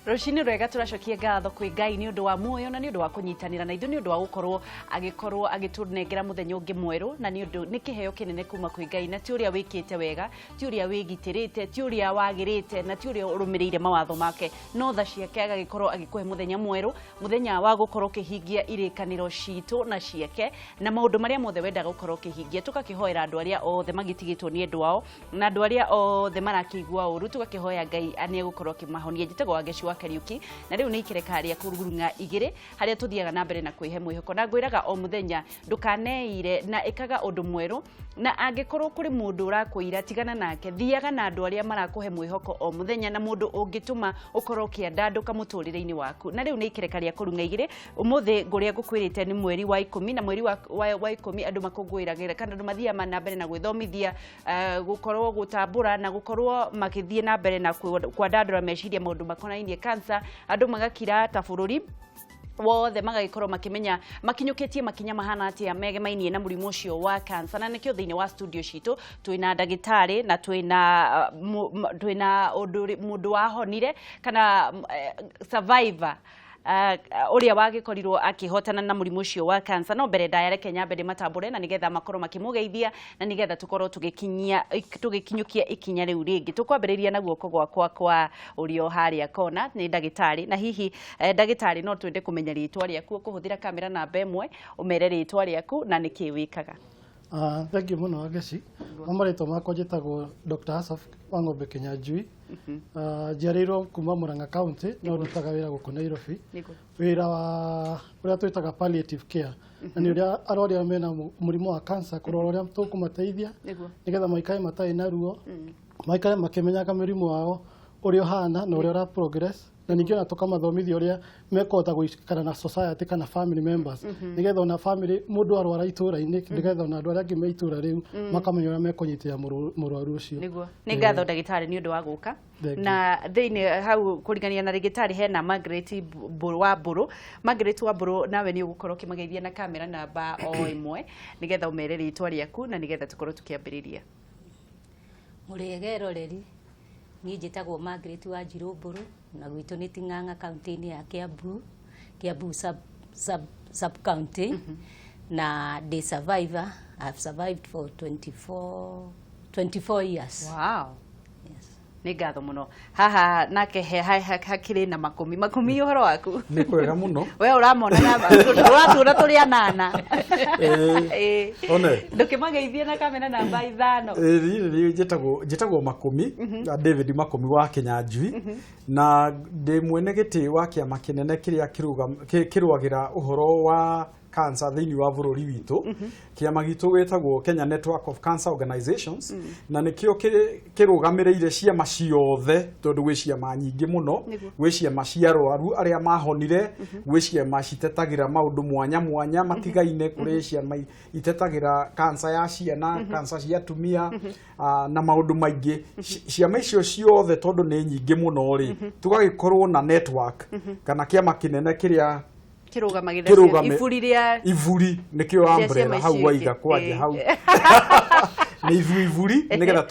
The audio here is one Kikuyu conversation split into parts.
Rũcinĩ rwega, tũracokia ngatho kwĩ Ngai nĩ ũndũ wa muoyo na nĩ ũndũ wa kũnyitanĩra na ithuĩ, nĩ ũndũ wa gũkorwo agĩkorwo agĩtũnengera mũthenya ũngĩ mwerũ, na nĩ ũndũ nĩ kĩheo kĩnene kuma kwĩ Ngai. Na ti ũrĩa wĩkĩte wega, ti ũrĩa wĩgitĩrĩte, ti ũrĩa wagĩrĩte, na ti ũrĩa ũrũmĩrĩire mawatho make, no tha ciake agagĩkorwo agĩkũhe mũthenya mwerũ, mũthenya wa gũkorwo ũkĩhingia irĩkanĩro citũ na ciake na maũndũ marĩa mothe wendaga gũkorwo ũkĩhingia. Tũgakĩhoera andũ arĩa othe magĩtigĩtwo nĩ endwa ao na andũ arĩa othe marakĩigua ũru, tũgakĩhoya Ngai nĩ egũkorwo akĩmahonia. Njĩtagwo Wangeci wa Kariuki, na rĩu nĩ ikereka rĩa kũrurung'a igĩrĩ harĩa tũthiaga na mbere na kwĩhe mwĩhoko, na ngwĩraga o mũthenya ndũkaneire na ĩkaga ũndũ mwerũ, na angĩkorwo kũrĩ mũndũ ũrakũira, tigana nake. Thiaga na andũ arĩa marakũhe mwĩhoko o mũthenya na mũndũ ũngĩtũma ũkorwo ũkĩandandũka mũtũrĩre-inĩ waku. Na rĩu nĩ ikereka rĩa kũrung'a igĩrĩ. Ũmũthĩ ngũrĩa ngũkwĩrĩte nĩ mweri wa 10, na mweri wa 10 andũ makũngũĩragĩra kana andũ mathiaga na mbere na gwĩthomithia, gũkorwo gũtambũra na gũkorwo magĩthiĩ na mbere na kwandandũra meciria maũndũ makonainie cancer. Andũ magakira ta bũrũri wothe, magagĩkorwo makĩmenya makinyũkĩtie makinya mahana atĩa megemainie na mũrimũ ũcio wa cancer. Na nĩkĩo thĩinĩ wa studio citũ twĩna ndagĩtarĩ na twĩna ũndũ mũndũ wahonire kana survivor ũrĩa wagĩkorirwo akĩhotana na mũrimũ ũcio wa cancer. No mbere ndaya, reke nyambe ndĩmatambũre na nĩgetha makorwo makĩmũgeithia na nĩgetha tũkorwo tũgĩkinyũkia ikinya rĩu rĩngĩ. Tũkwambĩrĩria na guoko gwakwa kwa ũrĩo harĩa kona nĩ ndagĩtarĩ, na hihi ndagĩtarĩ, no twende kũmenya rĩtwa rĩaku. Ũkũhũthĩra kamera namba 1 ũmere rĩtwa rĩaku na nĩkĩ wĩkaga. Thank you mũno, Wangeci. Ma marĩtwa makwa njĩtagwo Dr. Asaph Wang'ombe Kinyanjui. Njiarĩirwo kuma Murang'a County, no ndutaga wĩra gũkũ Nairobi. Wĩra wa ũrĩa twĩtaga palliative care, na nĩ ũrĩa arwaru arĩa mena mũrimũ wa cancer, kũrora ũrĩa tũkũmateithia nĩgetha maikare matarĩ na ruo, maikare makĩmenyaga mũrimũ wao ũrĩa ũhana na ũrĩa ũra progress, na ningĩ ona tũkamathomithia ũrĩa mekũhota gũikara na society kana family members, nĩgetha ona family mũndũ arwara itũra-inĩ, nĩgetha ona andũ arĩa angĩ me itũra rĩu makamenya ũrĩa mekũnyitĩra mũrwaru ũcio. Nĩguo, nĩ ngatho ndagĩtarĩ nĩ ũndũ wa gũka. Thank you. Na thĩinĩ hau kũringania na rĩgĩtarĩ hena Margaret wa Mbũrũ. Margaret wa Mbũrũ, nawe nĩ ũgũkorwo ũkĩmageithia na kamera namba o 1 nĩgetha ũmere rĩtwa rĩaku na nĩgetha tũkorwo tũkĩambĩrĩria. Mũrĩega eroreri, niĩ njĩtagwo Margaret Wanjirũ Mbũrũ, na gwitũ nĩ Ting'ang'a, kaunti-inĩ ya Kiambu, Kiambu sub county, na ndĩ survivor. I have survived for 24 years. Yes. Nĩ ngatho mũno. Haha nake hakĩrĩ na Makũmi. Makũmi, ũhoro waku? Nĩ kwega mũno. We ũramona na ũratuona tũrĩ anana. Ĩĩ. One. Ndũkĩmageithie na kamera namba 5. Ĩĩ, niĩ nĩ njĩtagwo Makũmi na David Makũmi wa Kinyanjui, na ndĩ mwene gĩtĩ wa kĩama kĩnene kĩrĩa kĩrũagĩra ũhoro wa cancer thĩinĩ wa bũrũri witũ. Kĩama gitũ gĩtagwo Kenya Network of Cancer Organizations, na nĩkĩo kĩrũgamĩrĩire ciama ciothe, tondũ gwĩ ciama nyingĩ mũno. Gwĩ ciama cia arwaru arĩa mahonire, gwĩ ciama citetagĩra maũndũ mwanya mwanya matigaine, kũrĩ ciama itetagĩra cancer ya ciana, cancer cia atumia, na maũndũ maingĩ. Ciama icio ciothe, tondũ nĩ nyingĩ mũno rĩ, tũgagĩkorwo na network kana kĩama kĩnene kĩrĩa kĩrũgamagĩrĩra kĩrũgame iburi rĩa iburi nĩkĩo rĩa umbrella ciama hau icio waiga ingĩ. kwanja hau nĩ ithuĩ iburi, nĩgetha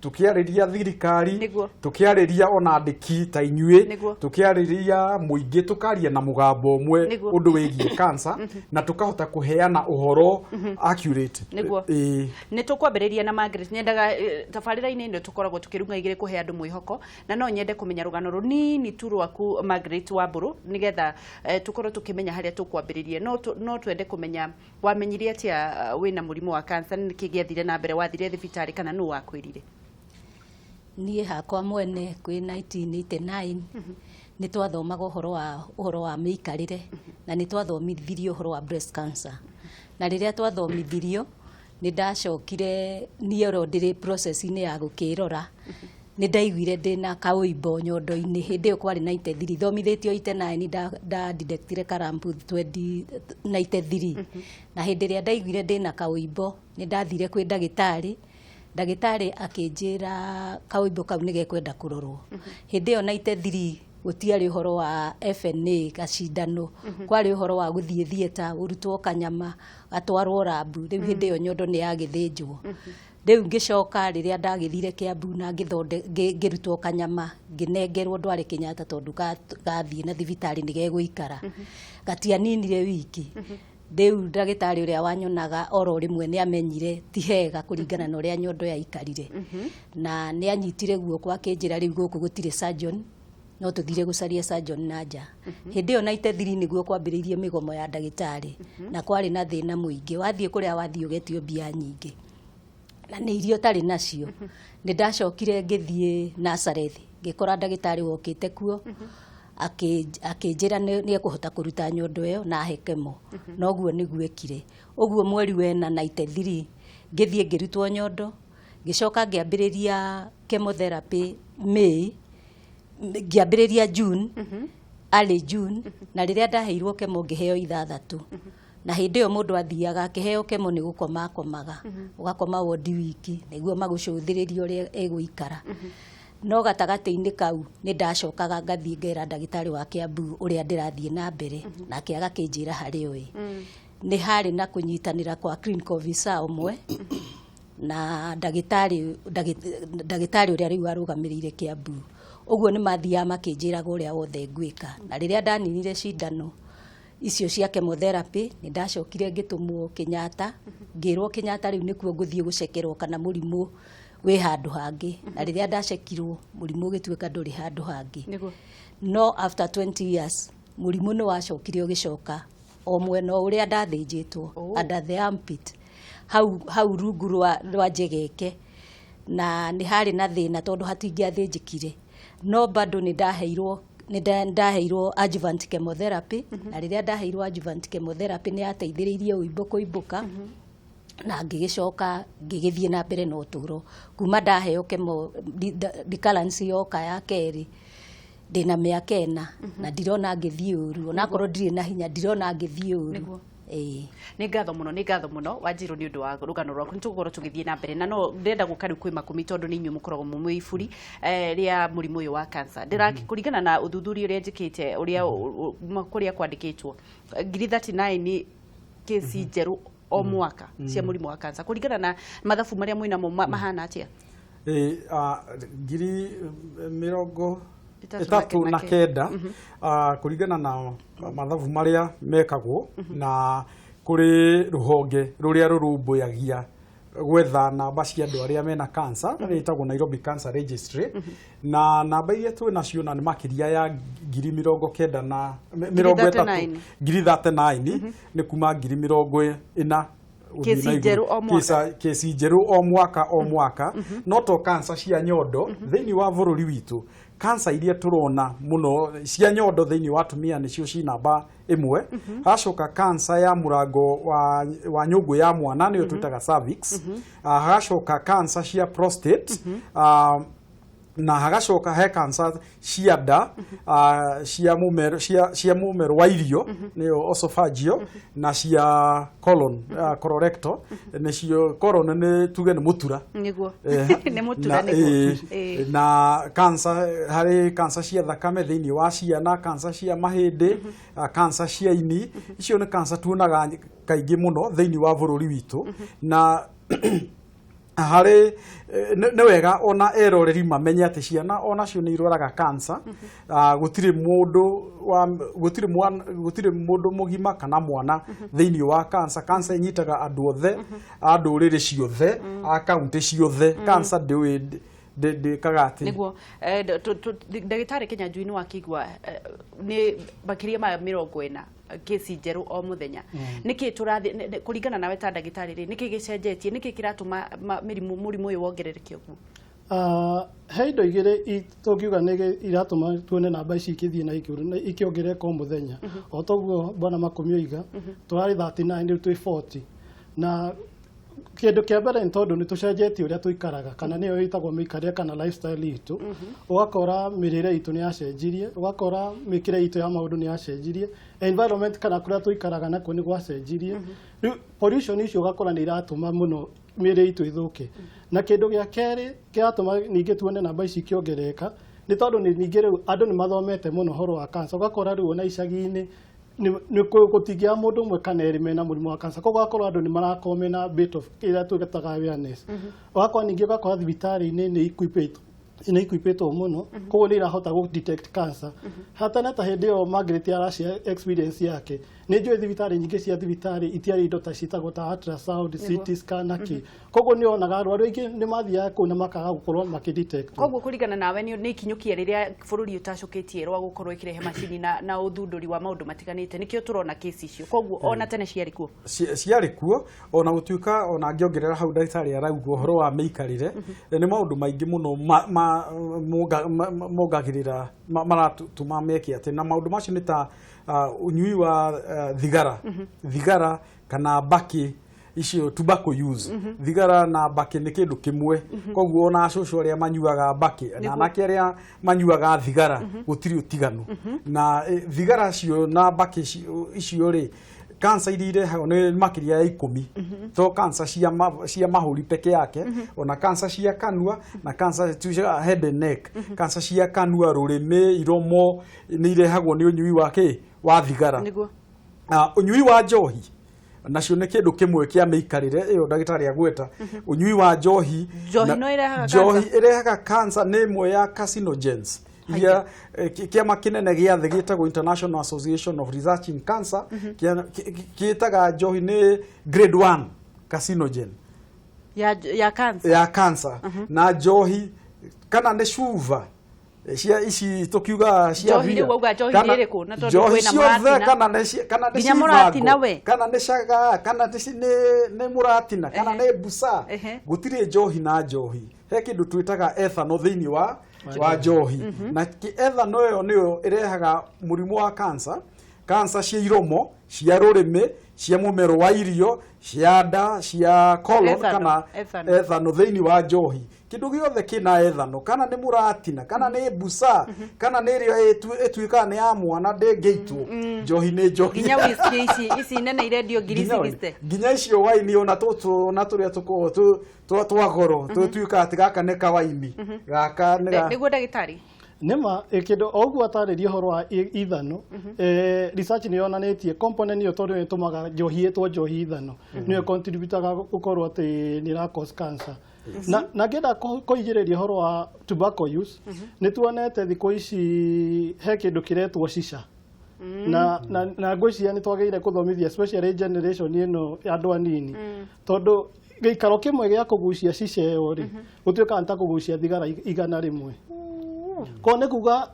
tũkĩarĩria thirikari, tũkĩarĩria ona andĩki ta inyuĩ, tũkĩarĩria mũingĩ, tũkaria na mũgambo ũmwe ũndũ wĩgiĩ cancer na tũkahota kũheana ũhoro accurate. Ĩĩ. Nĩ tũkwambĩrĩria na Margaret. Nyendaga tabarĩra-inĩ ĩno tũkoragwo tũkĩrunga igĩrĩ kũhe andũ mwĩhoko, na no nyende kũmenya rũgano rũnini tu rwaku, Margaret wa Mbũrũ, nĩgetha tũkorwo tũkĩmenya harĩa tũkwambĩrĩria. No twende kũmenya wamenyire atĩa wĩna mũrimũ wa cancer, nĩ kĩ gĩathire na mbere, wathire thibitarĩ kana nũ wakwĩrire? Niĩ hakwa mwene kwĩ 1989 nĩ twathomaga ũhoro wa mĩikarĩre, na nĩ twathomithirio ũhoro wa breast cancer, na rĩrĩa twathomithirio nĩ ndacokire niĩ oro ndĩrĩ process-inĩ ya gũkĩrora, nĩ ndaiguire ndĩna kaũimbo nyondo-inĩ. Hĩndĩ ĩyo kwarĩ 93, thomithĩtio 89, nda detectire ka lump 2093, na hĩndĩ ĩrĩa ndaiguire ndĩna kaũimbo nĩ ndathire kwĩ ndagĩtarĩ. Ndagĩtarĩ akĩnjĩra kaũimbo kau nĩ gekwenda kũrorwo. Hĩndĩ ĩyo 93 gũtiarĩ ũhoro wa FNA gacindano, kwarĩ ũhoro wa gũthiĩ theatre, ũrutwo kanyama gatwarwo lab. Rĩu hĩndĩ ĩyo nyondo nĩ yagĩthĩnjwo. Rĩu ngĩcoka rĩrĩa ndagĩthire Kiambu na ngĩrutwo kanyama, ngĩnengerwo ndware Kenyatta tondũ gathiĩ na thibitarĩ nĩ gegũikara. Gatianinire wiki. Rĩu ndagĩtarĩ ũrĩa wanyonaga oro rĩmwe nĩ amenyire ti hega kũringana na ũrĩa nyondo yaikarire. Na nĩ anyitire guoko akĩnjĩra rĩu gũkũ gũtirĩ surgeon, no tũthire gũcaria surgeon na nja. Hĩndĩ ĩyo 93 nĩguo kwambĩrĩirie mĩgomo ya ndagĩtarĩ, na kwarĩ na thĩna mũingĩ. Wathiĩ kũrĩa wathiĩ ũgetio mbia nyingĩ na nĩ irio ũtarĩ nacio. Nĩ ndacokire ngĩthiĩ Nazareth, ngĩkora ndagĩtarĩ wokĩte kuo, akĩnjĩra nĩ ekũhota kũruta nyondo ĩyo na ahe kemo. Noguo nĩguo ekire. Ũguo mweri wa ĩna 93 ngĩthiĩ ngĩrutwo nyondo, ngĩcoka ngĩambĩrĩria chemotherapy May, ngĩambĩrĩria June, early June, na rĩrĩa ndaheirwo kemo ngĩheo 6. Na hĩndĩ ĩyo mũndũ athiaga akĩheo kemo nĩ gũkoma akomaga, ũgakoma wodi wiki nĩguo magũcũthĩrĩrie ũrĩa ĩgũikara. No gatagatĩ-inĩ kau nĩ ndacokaga ngathiĩ ngera ndagĩtarĩ wa Kiambu ũrĩa ndĩrathiĩ na mbere, nake agakĩnjĩra harĩa ũĩ. Nĩ harĩ na kũnyitanĩra kwa clinical officer ũmwe na ndagĩtarĩ ũrĩa rĩu arũgamĩrĩire Kiambu. Ũguo nĩ mathiaga makĩnjĩraga ũrĩa wothe ngwĩka. Na rĩrĩa ndaninire cindano icio cia chemotherapy, nĩ ndacokire ngĩtũmwo Kenyatta, ngĩrwo Kenyatta rĩu nĩkuo ngũthiĩ gũcekerwo kana mũrimũ wĩ handũ hangĩ. Na rĩrĩa ndacekirwo mũrimũ ũgĩtuĩka ndũrĩ handũ hangĩ. No after 20 years mũrimũ nĩ wacokire ũgĩcoka o mwena ũrĩa ndathĩnjĩtwo, under the armpit, hau rungu rwa njegeke. Na nĩ harĩ na thĩna tondũ hatingĩathĩnjĩkire. No bado nĩ ndaheirwo adjuvant chemotherapy, na rĩrĩa ndaheirwo adjuvant chemotherapy nĩ yateithĩrĩirie ũimbo kũimbũka, na ngĩgĩcoka ngĩgĩthiĩ na mbere na ũtũũro. Kuma ndaheo chemo recurrence yoka ya kerĩ ndĩna mĩaka 4, na ndirona ngĩthiĩ ũru, onakorwo ndirĩ na hinya ndirona ngĩthiĩ ũru. Nĩ ngatho mũno, nĩ ngatho mũno Wanjirũ nĩ ũndũ wa rũgano rwaku. Nĩ tũgũkorwo tũgĩthiĩ na mbere na no ndĩrenda gũka rĩu kwĩ Makũmi tondũ nĩ inyuĩ mũkoragwo mwĩ iburi rĩa mũrimũ ũyũ wa cancer. Kũringana na ũthuthuria ũrĩa njĩkĩte, ũrĩa kũrĩa kwandĩkĩtwo 39 kesi njerũ o mwaka cia mũrimũ wa cancer, kũringana na mathabu marĩa mwĩnamo mahana atĩa? 39,000 kũringana na mathabu marĩa mekagwo, na kũrĩ rũhonge rũrĩa rũrũmbũyagia gwetha namba cia andũ arĩa mena cancer, rĩtagwo Nairobi Cancer Registry, na namba iria twĩ nacio na nĩ makĩria ya 90,000 39,000 nĩ kuma 40,000 kesi njerũ o mwaka, kesi njerũ o mwaka o mwaka. No to cancer cia nyondo thĩinĩ wa bũrũri witũ, cancer iria tũrona mũno cia nyondo thĩinĩ wa atumia nĩcio ci namba 1. Hacoka cancer ya mũrango wa nyũngũ ya mwana nĩyo twĩtaga cervix. Hagacoka cancer cia prostate, na hagacoka he cancer cia nda, cia mũmero, cia mũmero wa irio nĩyo esophageal, na cia colon, colorectal nĩcio. Colon nĩ tuge nĩ mũtura, nĩguo nĩ mũtura nĩguo. Na cancer, harĩ cancer cia thakame thĩinĩ wa ciana, cancer cia mahĩndĩ, cancer cia ini. Icio nĩ cancer tuonaga kaingĩ mũno thĩinĩ wa bũrũri witũ. Na harĩ nĩ wega ona eroreri mamenye atĩ ciana onacio nĩ irwaraga cancer. Gũtirĩ mũndũ wa gũtirĩ mwana, gũtirĩ mũndũ mũgima kana mwana thĩinĩ wa cancer. Cancer ĩnyitaga andũ othe, a ndũrĩrĩ ciothe, a kaunti ciothe. Cancer ndĩũĩ ndĩkaga atĩ nĩguo. Ndagĩtarĩ Kĩnyanjui nĩ wakĩigua nĩ makĩria ma 40 kesi njerũ o mũthenya. Nĩkĩ tũrathiĩ kũringana nawe ta ndagĩtarĩ rĩ, nĩkĩ gĩcenjetie, nĩkĩ kĩratũma mũrimũ ũyũ wongerereke ũguo? He indo igĩrĩ tũngiuga nĩ iratũma tuone namba ici ikĩthiĩ na igũrũ na ikĩongerereka o mũthenya. O toguo bwana Makũmi oiga, tũrarĩ 39 rĩu twĩ 40. Na kĩndũ kĩa mbere nĩ tondũ nĩ tũcenjetie ũrĩa tũikaraga, kana nĩyo ĩtagwo mĩikarĩre kana lifestyle itũ. Ũgakora mĩrĩre itũ nĩ yacenjirie, ũgakora mĩkĩre itũ ya maũndũ nĩ yacenjirie, environment kana kũrĩa tũikaraga nakuo nĩ gwacenjirie. Rĩu pollution icio ũgakora nĩ iratũma mũno mĩrĩ itũ ĩthũke. Na kĩndũ gĩa kerĩ kĩratũma ningĩ tuone namba ici ikĩongerereka nĩ tondũ ningĩ rĩu andũ nĩ mathomete mũno ũhoro wa cancer. Ũgakora rĩu ona icagi-inĩ Gũtingĩaga mũndũ ũmwe kana erĩ mena mũrimũ wa cancer. Koguo ũgakora andũ nĩ marakorwo mena bit of ĩrĩa twĩtaga awareness. Ũgakora ningĩ ũgakora thibitarĩ-inĩ nĩ equipĩtwo mũno, koguo nĩ irahota gũ detect cancer hatana ta hĩndĩ ĩyo Margaret arashare experience yake. Nĩ njũĩ thibitarĩ nyingĩ cia thibitarĩ itiarĩ indo ta ciĩtagwo ta ultrasound, CT scan na kĩ. Koguo nĩ onaga arwaru aingĩ nĩ mathiaga kũu na makaga gũkorwo makĩdetect. Koguo kũringana nawe nĩ ikinyũkia rĩrĩa bũrũri ũtacũkĩtie rwa gũkorwo ĩkĩrehe macini na ũthundũri wa maũndũ matiganĩte, nĩkĩo tũrona kesi icio. Koguo ona tene ciarĩ kuo. Ciarĩ kuo, ona gũtuĩka ona ngĩongerera hau ndagĩtarĩ arauga ũhoro wa mĩikarĩre, nĩ maũndũ maingĩ mũno mongagĩrĩra maratũma meke atĩ, na maũndũ macio nĩ ta ũnyui wa thigara kana mbakĩ icio, tobacco use. Thigara na mbakĩ nĩ kĩndũ kĩmwe, koguo ona acũcũ arĩa manyuaga mbakĩ na anake arĩa manyuaga thigara gũtirĩ ũtiganu. Na thigara cio na mbakĩ icio rĩ, cancer iria irehagwo nĩ makĩria ya 10. To cancer cia mahũri peke yake, ona cancer cia kanua na cancer cia head and neck, cancer cia kanua, rũrĩmĩ, iromo, nĩ irehagwo nĩ ũnyui wa kĩ wa thigara. Ũnyui wa njohi nacio nĩ kĩndũ kĩmwe kĩa mĩikarĩre ĩyo ndagĩtarĩ agweta, ũnyui wa njohi. Njohi no ĩrehaga Njohi ĩrehaga cancer, nĩ ĩmwe ya carcinogens iria kĩama kĩnene gĩa thĩ gĩtagwo International Association of Research in Cancer kĩtaga njohi nĩ grade 1 carcinogen ya cancer. Ya cancer. Na njohi kana nĩ cuba cia ici tũkiuga cia Njohi bia. rĩu wauga njohi Kana- nĩ ĩrĩkũ? Na tondũ njohi kwĩna ciothe mũratina. kana nĩ kana nĩ Nginya mũratina cibango, we? kana nĩ caga, kana nĩ mũratina, kana nĩ busa. Gũtirĩ njohi na njohi he kĩndũ twĩtaga ethanol thĩinĩ wa njohi, na ethanol ĩyo nĩyo ĩrehaga mũrimũ wa cancer, cancer cia iromo, cia rũrĩmĩ, cia mũmero wa irio, cia nda, cia colon. Ethanol, Kana ethanol. Ethanol thĩinĩ wa njohi, kĩndũ gĩothe kĩna ethanol, kana nĩ mũratina, kana nĩ busa, kana nĩ ĩrĩa ĩtuĩkaga nĩ ya mwana ndĩngĩitwo, njohi nĩ njohi. Nginya whisky ici nene irendio ngiri 60. Nginya icio waini, ona tũtũ, ona tũrĩa tũkoragwo twa goro tũtuĩkaga atĩ gaka nĩ kawaini, gaka nĩ Nĩguo ndagĩtarĩ. Nĩma kĩndũ o ũguo atarĩria ũhoro wa ithano, research nĩ yonanĩtie component ĩyo, tondũ ĩtũmaga njohi ĩtwo njohi ithano, nĩyo contributaga gũkorwo atĩ nĩ ĩra cause cancer. Na ngĩenda kũigĩrĩria ũhoro wa tobacco use, nĩ tuonete thikũ ici he kĩndũ kĩretwo shisha, na ngwĩciria nĩ twagĩrĩire kũthomithia especially generation ĩno ya andũ anini, tondũ gĩikaro kĩmwe gĩa kũgucia shisha ĩyo rĩ, gũtuĩkaga nĩ ta kũgucia thigara 100. Koguo nĩ kuga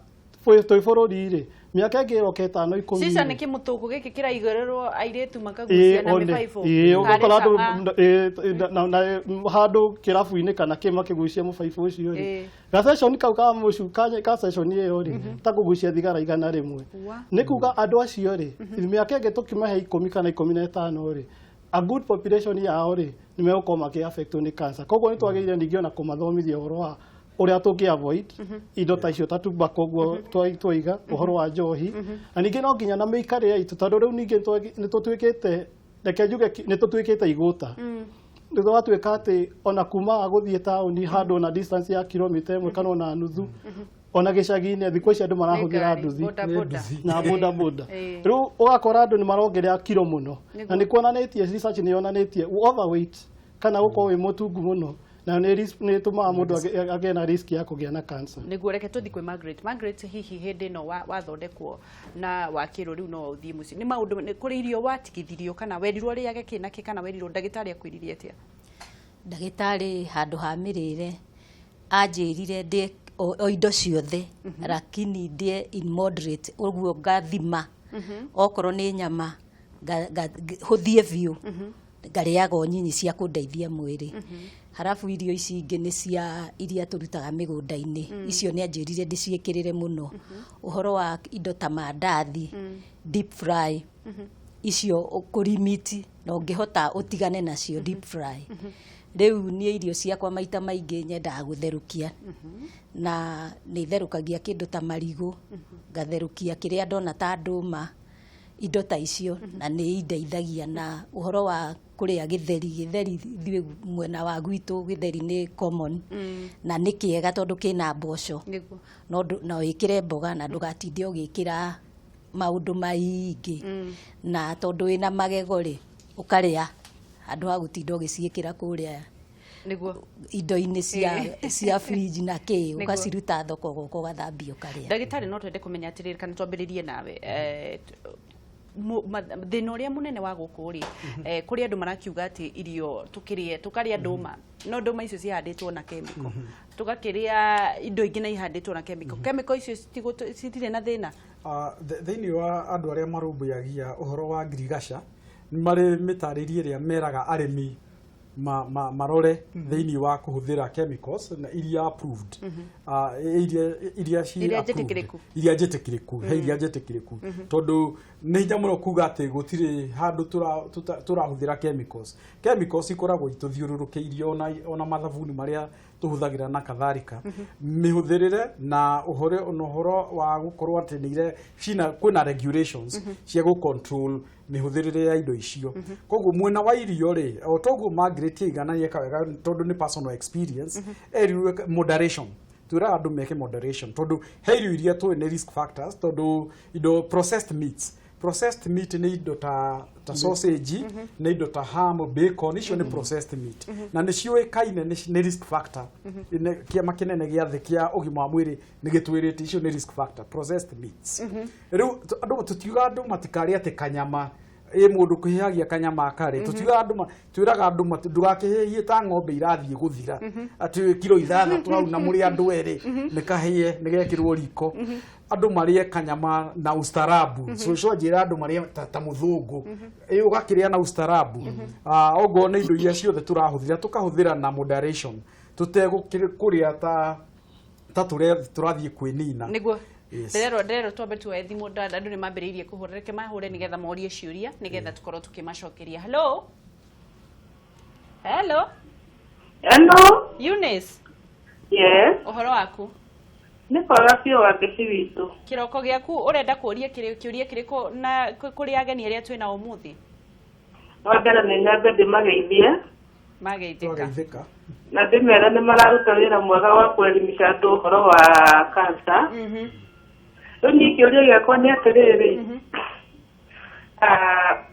twĩ bũrũri rĩ, mĩaka ĩngĩ ĩroka 5, 10 Cica rĩ, nĩ kĩmũtũkũ gĩkĩ kĩraigĩrĩrwo airĩtu makagucia na one. mĩbaibũ. Ĩĩ, Tarĩ ũgakora andũ cama. ĩĩ, na handũ kĩrabu-inĩ kana kĩ makĩgucia mũbaibũ ũcio rĩ, gaceconi kau ka mũcu ka session ĩyo rĩ, ta kũgucia thigara 100. Nĩ kuga andũ acio rĩ, mĩaka ĩngĩ tũkĩmahe 10 kana 15 rĩ, a good population yao rĩ, nĩ megũkorwo makĩ affectwo nĩ cancer. Koguo nĩ twagĩrĩire ningĩ ona kũmathomithia ũhoro wa ũrĩa tũngĩ avoid indo ta icio ta tobacco, ũguo twaiga ũhoro wa njohi. Na ningĩ no nginya na mĩikarĩre itũ, tondũ rĩu ningĩ nĩ tũtuĩkĩte, reke njuge nĩ tũtuĩkĩte igũta, nĩ twatuĩka atĩ ona kuma gũthiĩ taũni handũ na distance ya kilomita 1 kana ona nuthu, ona gĩcagi-inĩ thikũ ici andũ marahũthĩra Nĩ ngari, nduthi boda boda. Na boda boda. Rĩu ũgakora andũ nĩ marongerera kiro mũno, na nĩ kuonanĩtie, research nĩ yonanĩtie overweight kana gũkorwo wĩ mũtungu mũno na nĩ ĩtũmaga mũndũ agĩe na risk ya kũgĩa na cancer. Nĩguo, reke tũthiĩ kwĩ Margaret. Margaret, hihi hĩndĩ ĩno wathondekwo na wakĩrwo rĩu no ũthiĩ mũciĩ, nĩ maũndũ nĩ kũrĩ irio watigithirio kana werirwo ũrĩage kĩ na kĩ, kana werirwo, ndagĩtarĩ akwĩrire atĩa? Ndagĩtarĩ handũ ha mĩrĩre anjĩrire ndĩe o indo ciothe, lakini ndĩe in moderate, ũguo ngathima. Okorwo nĩ nyama hũthie biũ, ngarĩaga o nyinyi cia kũndeithia mwĩrĩ. Harabu irio ici ingĩ nĩ cia iria tũrutaga mĩgũnda-inĩ, icio nĩ anjĩrire ndĩciĩkĩrĩre mũno. Ũhoro wa indo ta mandathi, deep fry, icio kũrimiti na ũngĩhota ũtigane nacio deep fry. Rĩu niĩ irio ciakwa maita maingĩ nyendaga gũtherũkia, na nĩ therũkagia kĩndũ ta marigũ, ngatherũkia kĩrĩa ndona ta ndũma, indo ta icio, na nĩ indeithagia. Na ũhoro wa kũrĩa gĩtheri, gĩtheri ithuĩ mwena wa gwitũ gĩtheri nĩ common na nĩ kĩega tondũ kĩna mboco. No wĩkĩre mboga na ndũgatinde ũgĩkĩra Maũndũ maingĩ, na tondũ wĩna magego rĩ, ũkarĩa handũ ha gũtinda ũgĩciĩkĩra kũrĩa indo-inĩ cia fridge na kĩ, ũgaciruta thoko ũgoka ũgathambia ũkarĩa. Ndagĩtarĩ, no twende kũmenya atĩrĩrĩ, kana twambĩrĩrie nawe, thĩna ũrĩa mũnene wa gũkũ rĩ, kũrĩ andũ marakiuga atĩ irio tũkĩrĩe, tũkarĩa ndũma, no ndũma icio cihandĩtwo na chemical, tũgakĩrĩa indo ingĩ na ihandĩtwo na chemical. Chemical icio citirĩ na thĩna? Thĩinĩ wa andũ arĩa marũmbũyagia ũhoro wa ngirigaca, nĩ marĩ mĩtarĩrie ĩrĩa meraga arĩmi marore thĩinĩ wa kũhũthĩra chemicals na iria approved, iria ci Iria approved. Njĩtĩkĩrĩku. Iria njĩtĩkĩrĩku, he iria njĩtĩkĩrĩku, tondũ nĩ hinya mũno kuga atĩ gũtirĩ handũ tũrahũthĩra chemicals. Chemicals ikoragwo itũthiũrũrũkĩirie, ona mathabuni marĩa tũhũthagĩra na kadhalika. Mĩhũthĩrĩre na ũhoro, na ũhoro wa gũkorwo atĩ nĩ ire cina, kwĩna regulations cia gũ control mĩhũthĩrĩre ya indo icio. Koguo mwena wa irio rĩ, o toguo Margaret aigananie wega, tondũ nĩ personal experience, erirwe moderation. Twĩraga andũ meke moderation, tondũ he irio iria tũĩ nĩ risk factors, tondũ indo processed meats, processed meat nĩ indo ta sausage, nĩ indo ta ham, bacon, icio nĩ processed meat na nĩ ciũĩkaine nĩ risk factor. Kĩama kĩnene gĩa thĩ kĩa ũgima wa mwĩrĩ nĩ gĩtwĩrĩte icio nĩ risk factor, processed meats. Rĩu andũ tũtiuga andũ matikarĩe atĩ kanyama, ĩ mũndũ kũhĩhagia kanyama akarĩ, tũtiugaga andũ twĩraga andũ ndũgakĩhĩhie ta ng'ombe irathiĩ gũthira, atĩ kiro 6 hau na mũrĩ andũ erĩ, nĩ kahĩe nĩ gekĩrwo riko. Andũ marĩe kanyama na ustarabu. Cũcũ anjĩra andũ marĩe ta mũthũngũ, ĩ ũgakĩrĩa na ustarabu. Okorwo nĩ indo iria ciothe tũrahũthĩra, tũkahũthĩra na moderation, tũtegũkĩrĩa ta tũrathiĩ kwĩnina. Yes. Ndĩrerwo twambe tuoe thimũ. Andũ nĩ mambĩrĩirie kũhũra, reke mahũre nĩgetha morie ciũria, nĩgetha tũkorwo tũkĩmacokeria. Hello, hello. Hello. Eunice. Yes. Ũhoro waku? Nĩ kwega biũ, Wangeci witũ. Kĩroko gĩaku. Ũrenda kũria kĩũria kĩrĩkũ na kũrĩ ageni arĩa twĩna ũmũthĩ? Wa mbere nĩ nyambe ndĩmageithie. Mageithĩka. Twageithĩka. Na ndĩmere nĩ mararuta wĩra mwega wa kũelimisha andũ ũhoro wa cancer. Rĩu niĩ kĩũria gĩakwa nĩ atĩrĩrĩ,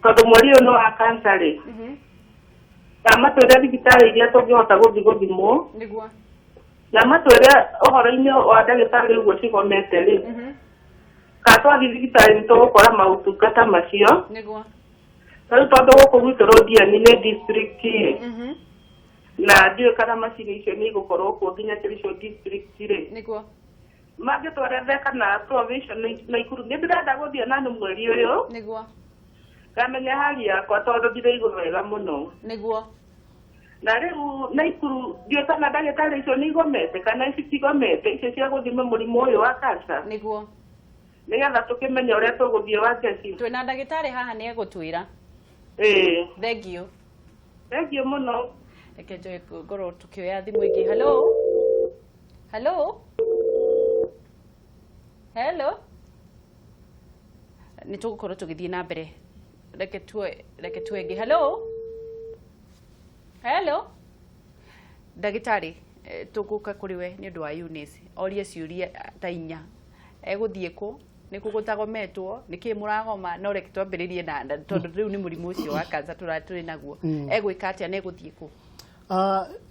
tondũ mweri ũyũ nĩ wa cancer rĩ, na matwĩre thibitarĩ iria tũngĩhota gũthiĩ gũthimwo, na matwĩre ũhoro-inĩ wa ndagĩtarĩ ũguo cigomete rĩ, kana twathiĩ thibitarĩ nĩ tũgũkora maũtungata macio. Ta rĩu tondũ gũkũ gwitũ Londiani nĩ district rĩ, na ndiũĩ kana macini icio nĩ igũkorwo kuo nginya Kericho district rĩ, mangĩtwarethe kana provision Naikuru. Nĩ ndĩrenda gũthiĩ na nĩ mweri ũyũ ngamenya hali yakwa, tondũ ndiraigua wega mũno. Na rĩu Naikuru ndiũĩ kana ndagĩtarĩ icio nĩ igomete kana citigomete, icio cia gũthima mũrimũ ũyũ wa cancer, nĩgetha tũkĩmenye ũrĩa tũgũthiĩ, Wangeci. Twĩna ndagĩtarĩ haha, nĩ egũtwĩra. Ĩĩ. Thank you. Thank you mũno. Reke njoe ngorwo tukĩoya thimũ ĩngĩ. Hello, hello, hello. Nĩ tũgũkorwo tũgĩthiĩ na mbere. Reke tuoe ĩngĩ. Hello, hello. Ndagĩtarĩ, tũgũka kũrĩ we nĩ ũndũ wa Eunice orie ciũria ta inya: egũthiĩ kũ, nĩ kũ gũtagometwo, nĩ kĩ mũragoma? No reke twambĩrĩrie na tondũ rĩu nĩ mũrimũ ũcio wa cancer tũrĩ naguo, egwĩka atĩa na egũthiĩ kũ?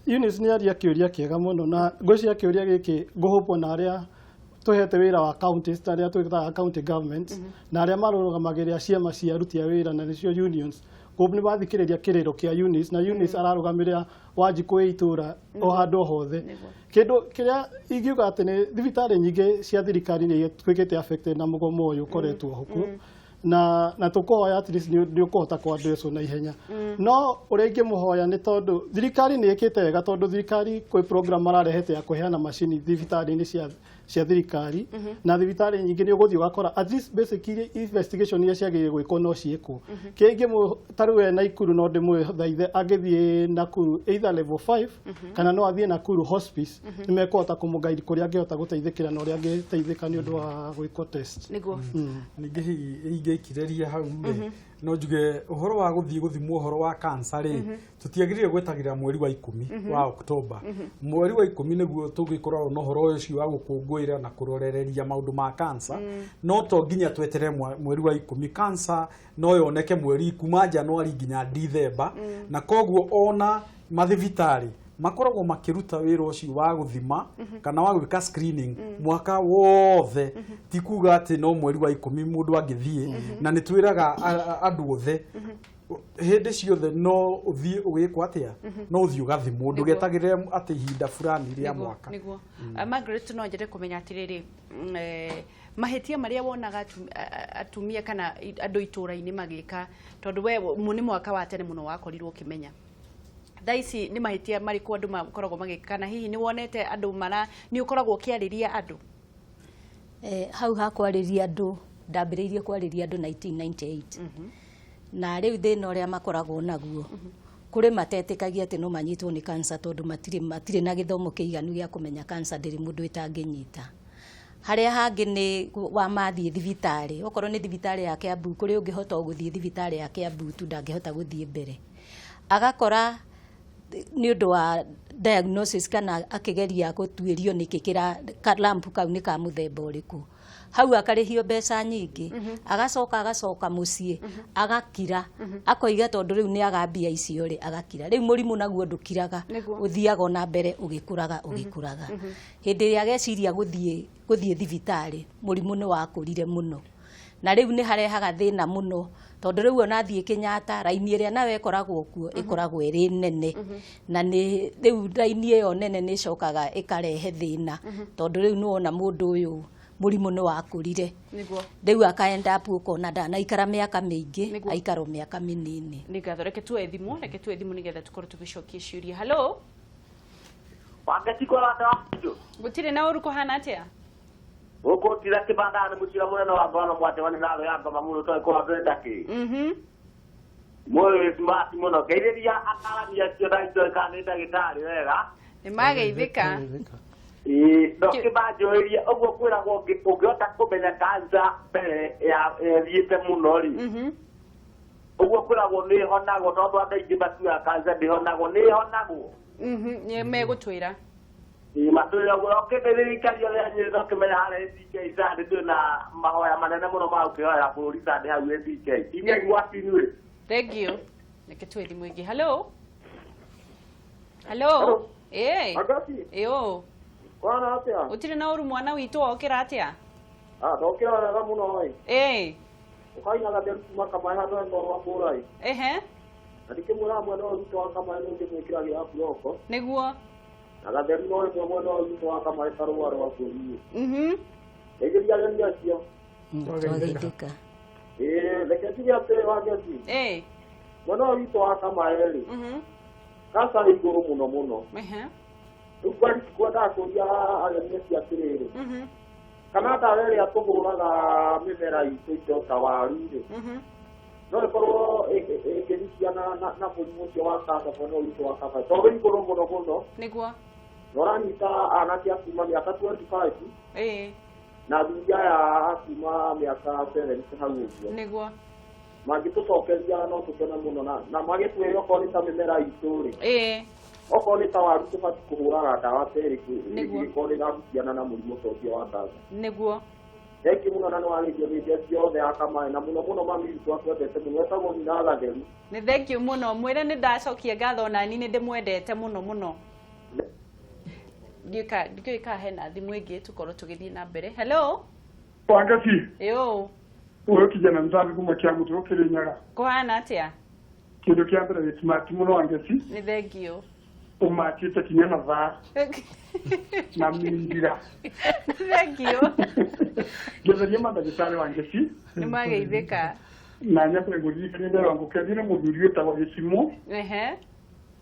Eunice nĩ aria kĩũria kĩega mũno, na ngwĩciria kĩũria gĩkĩ ngũhũpwo na arĩa tũhete wĩra wa counties, ta arĩa twĩtaga county governments, na arĩa marũgamagĩrĩra ciama cia aruti a wĩra, na nĩcio unions. Koguo nĩ mathikĩrĩria kĩrĩro kĩa Eunice, na Eunice ararũgamĩrĩra Wanjikũ ĩ itũra o handũ o hothe. Kĩndũ kĩrĩa ingiuga atĩ nĩ thibitarĩ nyingĩ cia thirikari nĩ ituĩkĩte affected na mũgomo ũyũ ũkoretwo huku, na tũkũhoya at least nĩ ũkũhota kũ na ihenya. No ũrĩa ingĩmũhoya nĩ tondũ thirikari nĩ ĩkĩte wega, tondũ thirikari kwĩ program mararehete ya kũheana macini thibitarĩ-inĩ cia thirikari, na thibitarĩ nyingĩ nĩ ũgũthiĩ ũgakora at least basic investigation iria ciagĩrĩire gwĩkwo no ciĩkwo. Kĩngĩ ta rĩu we Naikuru, no ndĩmũthaithe angĩthiĩ Nakuru either level 5 kana no athiĩ Nakuru hospice, nĩ mekũhota kũmũguide kũrĩa angĩhota gũteithĩkĩra na ũrĩa angĩteithĩka nĩ ũndũ wa gwĩkwo test. Ningĩ hihi ingĩikirĩria hau rĩ, No njuge ũhoro wa gũthiĩ gũthimwo ũhoro wa cancer rĩ, tũtiagĩrĩire gwetagĩrĩra mweri wa 10 wa Oktoba. Mweri wa 10 nĩguo tũgĩkoragwo na ũhoro ũcio wa gũkũngũĩra na kũrorereria maũndũ ma cancer, no to nginya twetere mweri wa 10. Cancer no yoneke mweri kuma Januari nginya Dithemba, na koguo ona mathibitarĩ makoragwo makĩruta wĩra ũcio wa gũthima kana wa gwĩka screening mwaka wothe. Ti kuga atĩ no mweri wa 10 mũndũ angĩthiĩ, na nĩ twĩraga andũ othe hĩndĩ ciothe no ũthiĩ ũgĩkwo atĩa, no ũthiĩ ũgathimwo, ndũgetagĩrĩre atĩ ihinda fulani rĩa mwaka. Nĩguo. Margaret, no nyende kũmenya atĩrĩrĩ, mahĩtia marĩa wonaga atumia kana andũ itũra-inĩ magĩka, tondũ we nĩ mwaka wa tene mũno wakorirwo ũkĩmenya, thaa ici nĩ mahĩtia marĩkũ andũ makoragwo magĩka, kana hihi nĩ wonete andũ mara nĩ ũkoragwo ũkĩarĩria andũ? Hau ha kwarĩria andũ, ndambĩrĩirie kwarĩria andũ 1998, na rĩu thĩna ũrĩa makoragwo naguo, kũrĩ matetĩkagia atĩ no manyitwo nĩ cancer, tondũ matirĩ na gĩthomo kĩiganu gĩa kũmenya cancer ndĩrĩ mũndũ ĩtangĩnyita. Harĩa hangĩ nĩ wa mathiĩ thibitarĩ, okorwo nĩ thibitarĩ ya Kiambu, kũrĩ ũngĩhota gũthiĩ thibitarĩ ya Kiambu tu, ndangĩhota gũthiĩ mbere, agakora nĩ ũndũ wa diagnosis kana akĩgeria gũtuĩrio nĩkĩ kĩra lump kau nĩ ka mũthemba ũrĩkũ, hau akarĩhio mbeca nyingĩ, agacoka mũciĩ, agakira, akoiga tondũ rĩu nĩ aga mbia icio rĩ, agakira. Rĩu mũrimũ naguo ndũkiraga, ũthiaga ona mbere ũgĩkũraga ũgĩkũraga. Hĩndĩ ĩrĩa ageciria gũthiĩ thibitarĩ, mũrimũ nĩ wakũrire mũno, na rĩu nĩ harehaga thĩna mũno, tondũ rĩu ona thiĩ Kenyatta, raini ĩrĩa nayo ĩkoragwo kuo ĩkoragwo ĩrĩ nene, na nĩ rĩu raini ĩyo nene nĩ ĩcokaga ĩkarehe thĩna, tondũ rĩu nĩ wona mũndũ ũyũ mũrimũ nĩ wakũrire, rĩu akaenda up, ũkona ndanaikara mĩaka mĩingĩ, aikara o mĩaka mĩnini. Nĩ ngatho. Reke tuoe thimũ, reke tuoe thimũ nĩgetha tũkorwo tũgĩcokia ciũria. Hello. Wangeci kwa wata wa Gũtirĩ na ũru, kũhana atĩa? Gũkũ tira kĩbanda nĩ mũcira mũnene wa ngoro mwate wa nĩ ya ngoma mũno toĩ kwa ndwenda kĩ. Mũyũ smart mũno, ngeithĩria atarani acio na itoĩ kana nĩ ndagĩtarĩ wega. Nĩ mageithĩka. Ĩĩ, no kĩmanjũrĩrie ũguo kwĩragwo ũngĩhota kũmenya cancer mbere ya ĩthiĩte mũno rĩ, ũguo kwĩragwo nĩ ĩhonagwo, tondũ andũ aingĩ matiugaga cancer ndĩhonagwo, nĩ ĩhonagwo. Nĩ megũtwĩra. Matwĩra ũguo ũkĩmĩririkania ũrĩa nyĩ no kĩmenya harĩa ACK Sunday twĩna mahoya manene mũno ma gũkĩhoera bũrũri Sunday hau ACK. Inyuĩ inyuĩ. Thank you. Reke tuoe thimũ ĩngĩ. Hello. Hello. Ĩĩ. Ĩũ. Kwana atĩa? Gũtirĩ na ũru, mwana witũ, wokĩra atĩa? Ah, ndokĩra wega mũno ĩ. Ĩĩ. Ũkaina gatheru kuma Kamaĩ handũ hetagwo rwa Kũra ĩ. Ehe. Na ndikĩmwĩra mwena ũyũ witũ wa Kamaĩ nĩ ũngĩmwĩkĩragĩra buroko. Nĩguo. Na gatheru no ĩmwe mwena ũyũ witũ wa Kamaĩ karũa rwa bũrũri. Ngeithĩria ageni acio. Twageithĩka. Ĩĩ, reke njuge atĩrĩ Wangeci. Ĩĩ. Mwena ũyũ witũ wa Kamaĩ rĩ, cancer ĩ igũrũ mũno mũno. Rĩu kwendaga kũria ageni acio atĩrĩrĩ, kana ndawa ĩrĩa tũhũraga mĩmera itũ indo ta waru rĩ, no ĩkorwo ĩkĩhutia na mũrimũ ũcio wa cancer mwena ũyũ witũ wa Kamaĩ, tondũ wĩ igũrũ mũno mũno. Nĩguo. Na ũranyita anake a kuma mĩaka 25 Ĩĩ. na athuri aya a kuma mĩaka 70 hau ũguo. Nĩguo. Mangĩtũcokeria no tũkene mũno, na magĩtwĩre okorwo nĩ ta mĩmera itũ rĩ, Ĩĩ. okorwo nĩ ta waru tũbatiĩ kũhũraga ndawa ta ĩrĩkũ Nĩguo. ĩngĩkorwo nĩ ĩrahutiana na mũrimũ ta ũcio wa cancer. Nĩguo. Thengiũ mũno, na nĩ warĩrio nĩ njeci yothe ya Kamaĩ, na mũno mũno mami witũ atwendete mũno etagwo Nina Gatheru. Nĩ thank you mũno, mwĩre nĩ ndacokia ngatho, nani nĩ ndĩmwendete mũno mũno. Ndiũĩ kana hena thimũ ĩngĩ tũkorwo tũgĩthiĩ na mbere. Hello. Wangeci. Ĩũ. Ũyũ kijana mzazi kuma Kiambu Kirinyaga. Kũhana atĩa? Kĩndũ kĩa mbere wĩ smart mũno Wangeci. Nĩ thank you. Ũmakĩte kinya mathaa na mindira. Thank you. Ngetheria mandagĩtarĩ Wangeci. Nĩ mageithĩka. Na nyambe ngũririkanie mbere wa ngũkethire mũthuri wĩtagwo Gĩcimũ. Ehe.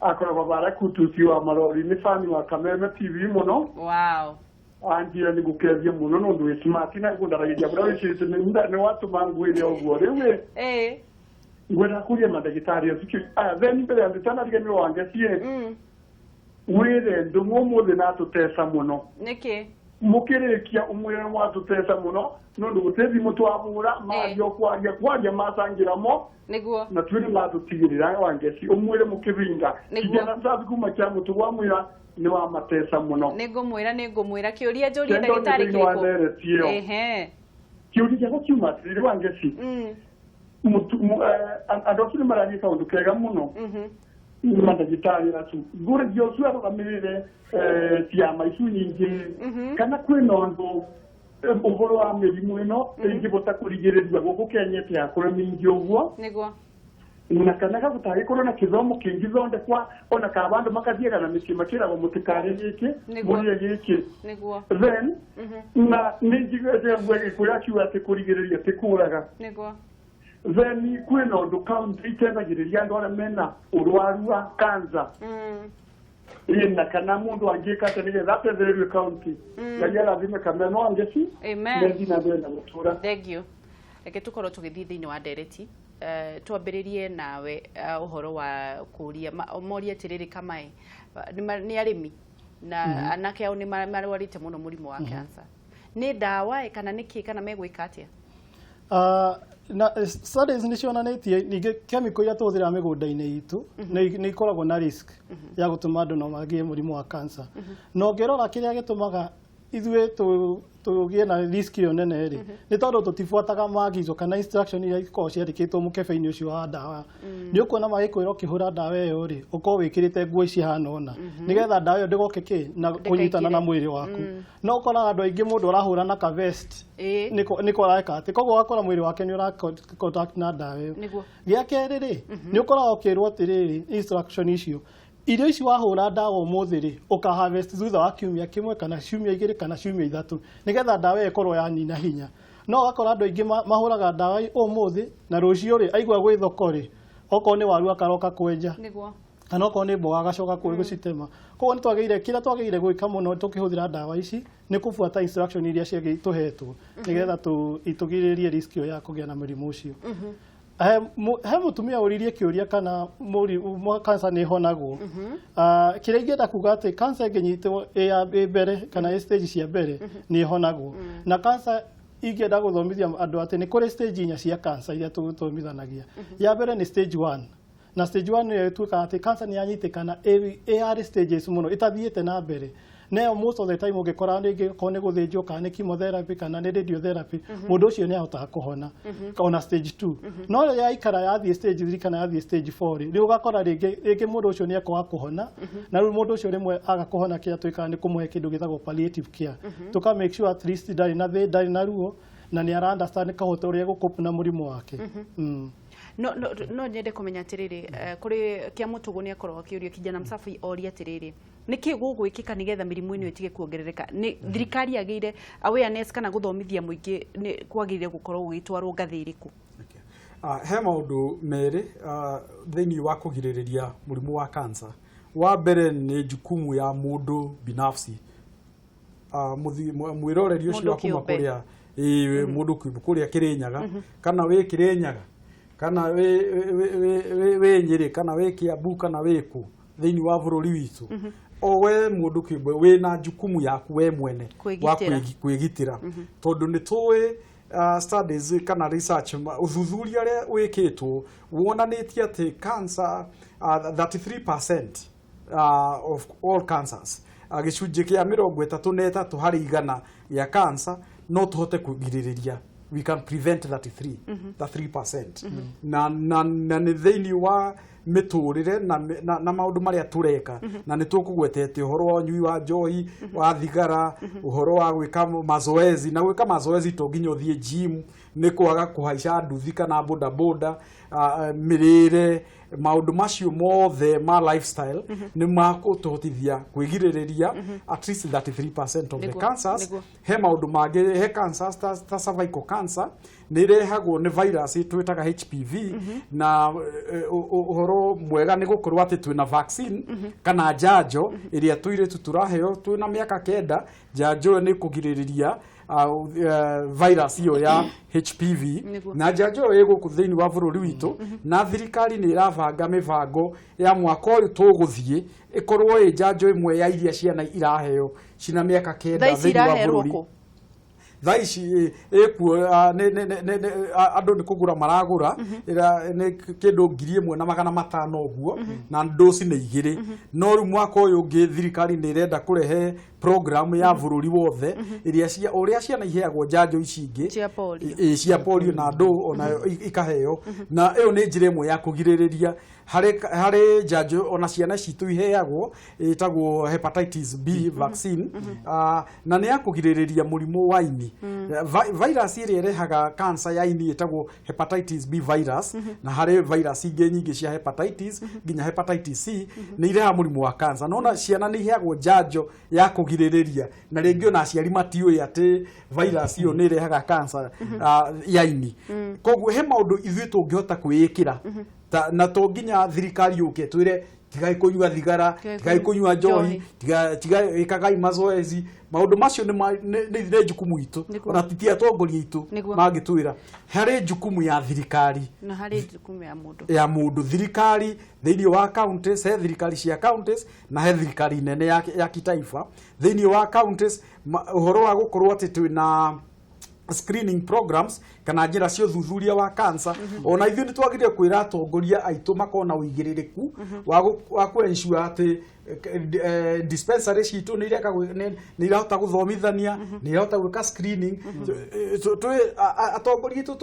Akoragwo bara kututi wa marori, nĩ fani wa Kameme TV mũno. Wow. Anjĩra nĩ ngũkethie mũno nĩ ũndũ wĩ smart na ngũndaragĩria bũrĩa wĩcĩte nĩ watũma ngwĩre ũguo rĩu ĩ. Ĩĩ. Ngwenda kũria mandagĩtarĩ acio aya then mbere ya nditanariganĩrwo Wangeci ĩ, wĩre ndũng'ũ ũmũthĩ na atũteca mũno. Nĩkĩ? Mũkĩrĩkia ũmwĩre watũteca mũno nĩ ũndũ gũtĩ thimũ twahũra mario kwaria macangĩramo nĩguo na twĩrĩ matũtigĩrĩra Wangeci ũmwĩre mũkĩbinga kijana safi kuma kĩa mũtũ wamwĩra nĩ wa mateca mũno. Nĩngũmwĩra kĩũria njũrie ndagĩtarĩ kĩrĩkũ? Ehe. Kĩũria gĩakwa kiuma atĩrĩrĩ Wangeci, andũ acio nĩ mararia kaũndũ kega mũno mandagĩtarĩ acu ngũragia ũcio arũgamĩrĩre ciama icu nyingĩ kana kwĩna ũndũ ũhoro wa mĩrimũ ĩno ĩngĩbota kũrigĩrĩria gũkũ Kenya ĩtĩgakũre mĩingĩ ũguo nĩguo na kana gagũtagĩkorwo na kĩthomo kĩngĩthondekwa ona ka bandũ makathiaga na mĩciĩ makĩragwo mũtikarĩe gĩkĩ mũrĩe gĩkĩ nĩguo then na nĩ njiguaga gĩkũyũ akiuga atĩ kũrigĩrĩria ti kũraga nĩguo then kwĩna ũndũ kaunti iteithagĩrĩria andũ arĩa mena ũrwaru wa cancer na kana mũndũ angĩka atĩa nĩgetha ateithĩrĩrio kaunti. Ngai arathime kameno Wangeci. Amen. Na mbere na gũtũra. Thank you. Reke tũkorwo tũgĩthiĩ thĩinĩ wa ndereti twambĩrĩrie nawe ũhoro wa kũria moria atĩrĩrĩ Kamae nĩ arĩmi na anake ao nĩ marwarĩte mũno mũrimũ wa cancer nĩ ndawa kana nĩ kĩ kana megwĩka atĩa? Na studies nĩ cionanĩtie ningĩ chemical iria tũhũthĩraga mĩgũnda-inĩ itũ nĩ ikoragwo na risk ya gũtũma andũ no magĩe mũrimũ wa cancer. Na ũngĩrora kĩrĩa gĩtũmaga ithuĩ tũgĩe na risk ĩyo nene rĩ nĩ tondũ tũtibuataga maagizo kana instruction iria ikoragwo ciandĩkĩtwo mũkebe-inĩ ũcio wa ndawa. Nĩ ũkuona magĩkwĩra ũkĩhũra ndawa ĩyo rĩ ũkorwo wĩkĩrĩte nguo ici hana ũna nĩgetha ndawa ĩyo ndĩgoke kĩ na kũnyitana na mwĩrĩ waku. No ũkoraga andũ aingĩ mũndũ arahũra na ka vest nĩko areka atĩ koguo ũgakora mwĩrĩ wake nĩ ũra contact na ndawa ĩyo. Gĩa kerĩ rĩ nĩ ũkoraga ũkĩrwo atĩrĩrĩ instruction icio irio ici wahũra ndawa ũmũthĩ rĩ ũka harvest thutha wa kiumia kĩmwe kana ciumia igĩrĩ kana ciumia ithatũ nĩgetha ndawa ĩyo ĩkorwo yanina hinya. No ũgakora andũ aingĩ mahũraga ndawa ũmũthĩ na rũciũ rĩ aigua gwĩ thoko rĩ okorwo nĩ waru akaroka kwenja kana okorwo nĩ mboga agacoka gũcitema. Koguo nĩ twagĩrĩire kĩrĩa twagĩrĩire gwĩka mũno tũkĩhũthĩra ndawa ici nĩ kũbuata instruction iria tũhetwo nĩgetha tũgirĩrĩrie risk ĩyo ya kũgĩa na mũrimũ ũcio. He mũtumia ũririe kĩũria kana cancer nĩ ĩhonagwo. Kĩrĩa ingĩenda kuga atĩ cancer ĩngĩnyitwo ĩ mbere kana ĩ stage cia mbere nĩ ĩhonagwo. Na cancer ingĩenda gũthomithia andũ atĩ nĩ kũrĩ stage inya cia cancer iria tũthomithanagia. Ya mbere nĩ stage 1. Na stage 1 nĩyo ĩtuĩkaga atĩ cancer nĩ yanyitĩkana ĩ early stages mũno ĩtathiĩte na mbere. Nayo most of the time ũngĩkora rĩngĩ okorwo nĩ gũthĩnjwo kana nĩ chemotherapy kana nĩ radiotherapy mũndũ ũcio nĩ ahotaga kũhona ona stage 2. No rĩrĩa yaikara yathiĩ stage 3 kana yathiĩ stage 4 rĩ rĩu ũgakora rĩngĩ mũndũ ũcio nĩ ekwaga kũhona na rĩu mũndũ ũcio rĩmwe aga kũhona kĩrĩa twĩkaga nĩ kũmũhe kĩndũ gĩtagwo palliative care. Tũka make sure at least ndarĩ na thĩ ndarĩ na ruo na nĩ ara understand kahota ũrĩa egũcope na mũrimũ wake. No nyende kũmenya atĩrĩrĩ kũrĩ kĩa mũtũgũ nĩ akorwo akĩũria kijana msafi oria atĩrĩrĩ nĩkĩ gũgwĩkĩka nĩgetha mĩrimũ ĩno ĩtige kuongerereka nĩ thirikari yagĩrĩire awareness kana gũthomithia mũingĩ nĩ kwagĩrĩire gũkorwo gũgĩtwarwo ngathĩ ĩrĩkũ? He maũndũ merĩ thĩinĩ wa kũgirĩrĩria mũrimũ wa cancer. Wa mbere nĩ jukumu ya mũndũ binafsi mwĩroreri ũcio wa kuma kũrĩa mũndũ kũrĩa Kĩrĩnyaga kana wĩ Kĩrĩnyaga kana wĩ Nyĩrĩ kana wĩ Kiambu kana wĩ kũ thĩinĩ wa bũrũri witũ o we mũndũ kĩũmbe wĩna jukumu yaku we mwene wa kwĩgitĩra tondũ nĩ tũĩ studies kana research ũthuthuria ũrĩa wĩkĩtwo wonanĩtie atĩ cancer 33% of all cancers gĩcunjĩ kĩa 33 harĩ igana ya cancer no tũhote kũgirĩrĩria. We can prevent 33 3% na nĩ thĩinĩ wa mĩtũrĩre na maũndũ marĩa tũreka na nĩ tũkũgwetete ũhoro wa ũnyui wa njohi wa thigara ũhoro wa gwĩka mazoezi na gwĩka mazoezi to nginya ũthiĩ gym nĩ kwaga kũhaica nduthi kana bodaboda mĩrĩre maũndũ macio mothe ma lifestyle nĩ makũtũhotithia kwĩgirĩrĩria at least 33% of the cancers. He maũndũ mangĩ he cancers ta cervical cancer nĩ ĩrehagwo nĩ virus twĩtaga HPV na ũhoro mwega nĩ gũkorwo atĩ twĩna vaccine kana njanjo ĩrĩa tũirĩtu tũraheo twĩna mĩaka 9 njanjo ĩyo nĩ kũgirĩrĩria virus ĩyo ya HPV. Na njanjo ĩyo ĩ gũkũ thĩinĩ wa bũrũri witũ, na thirikari nĩ ĩrabanga mĩbango ya mwaka ũyũ tũgũthiĩ ĩkorwo ĩ njanjo ĩmwe ya iria ciana iraheo cina mĩaka 9 Thaa ici thĩinĩ wa iraherwo bũrũri. kũ? Thaa ici ĩkuo, andũ nĩ kũgũra maragũra. Nĩ kĩndũ 1500 ũguo, na ndoci nĩ 2. No rĩu mwaka ũyũ ũngĩ thirikari nĩ ĩrenda kũrehe program ya bũrũri wothe ĩrĩa ũrĩa ciana iheagwo njanjo ici ingĩ Cia polio. Ĩ, cia polio na ndũ onayo ikaheo. Na ĩyo nĩ njĩra ĩmwe ya kũgirĩrĩria. Harĩ njanjo ona ciana citũ iheagwo ĩtagwo hepatitis B vaccine, na nĩ ya kũgirĩrĩria mũrimũ wa ini. Virus ĩrĩa ĩrehaga cancer ya ini ĩtagwo hepatitis B virus, na harĩ virus ingĩ nyingĩ cia hepatitis nginya hepatitis C nĩ irehaga mũrimũ wa cancer. Nona ciana nĩ iheagwo njanjo ya kũgirĩrĩria, na rĩngĩ ona aciari matiũĩ atĩ virus ĩyo nĩ ĩrehaga cancer ya ini. Koguo he maũndũ ithuĩ tũngĩhota kwĩĩkĩra, na to nginya thirikari yũke twĩre tigai kũnyua thigara, tigai kũnyua njohi, tiga ĩkagai mazoezi. Maũndũ macio nĩ jukumu itũ, ona ti atongoria aitũ mangĩtwĩra. Harĩ jukumu ya thirikari Na harĩ jukumu ya mũndũ. Ya mũndũ. Thirikari thĩinĩ wa counties, he thirikari cia counties na he thirikari nene ya kitaifa. Thĩinĩ wa counties, ũhoro wa gũkorwo atĩ twĩna screening programs kana njĩra cia ũthuthuria wa cancer, ona ithuĩ nĩ twagĩrĩire kwĩra atongoria aitũ makorwo na ũigĩrĩrĩku wa kũ ensure atĩ dispensary citũ nĩ irahota gũthomithania, nĩ irahota gwĩka screening. Atongoria aitũ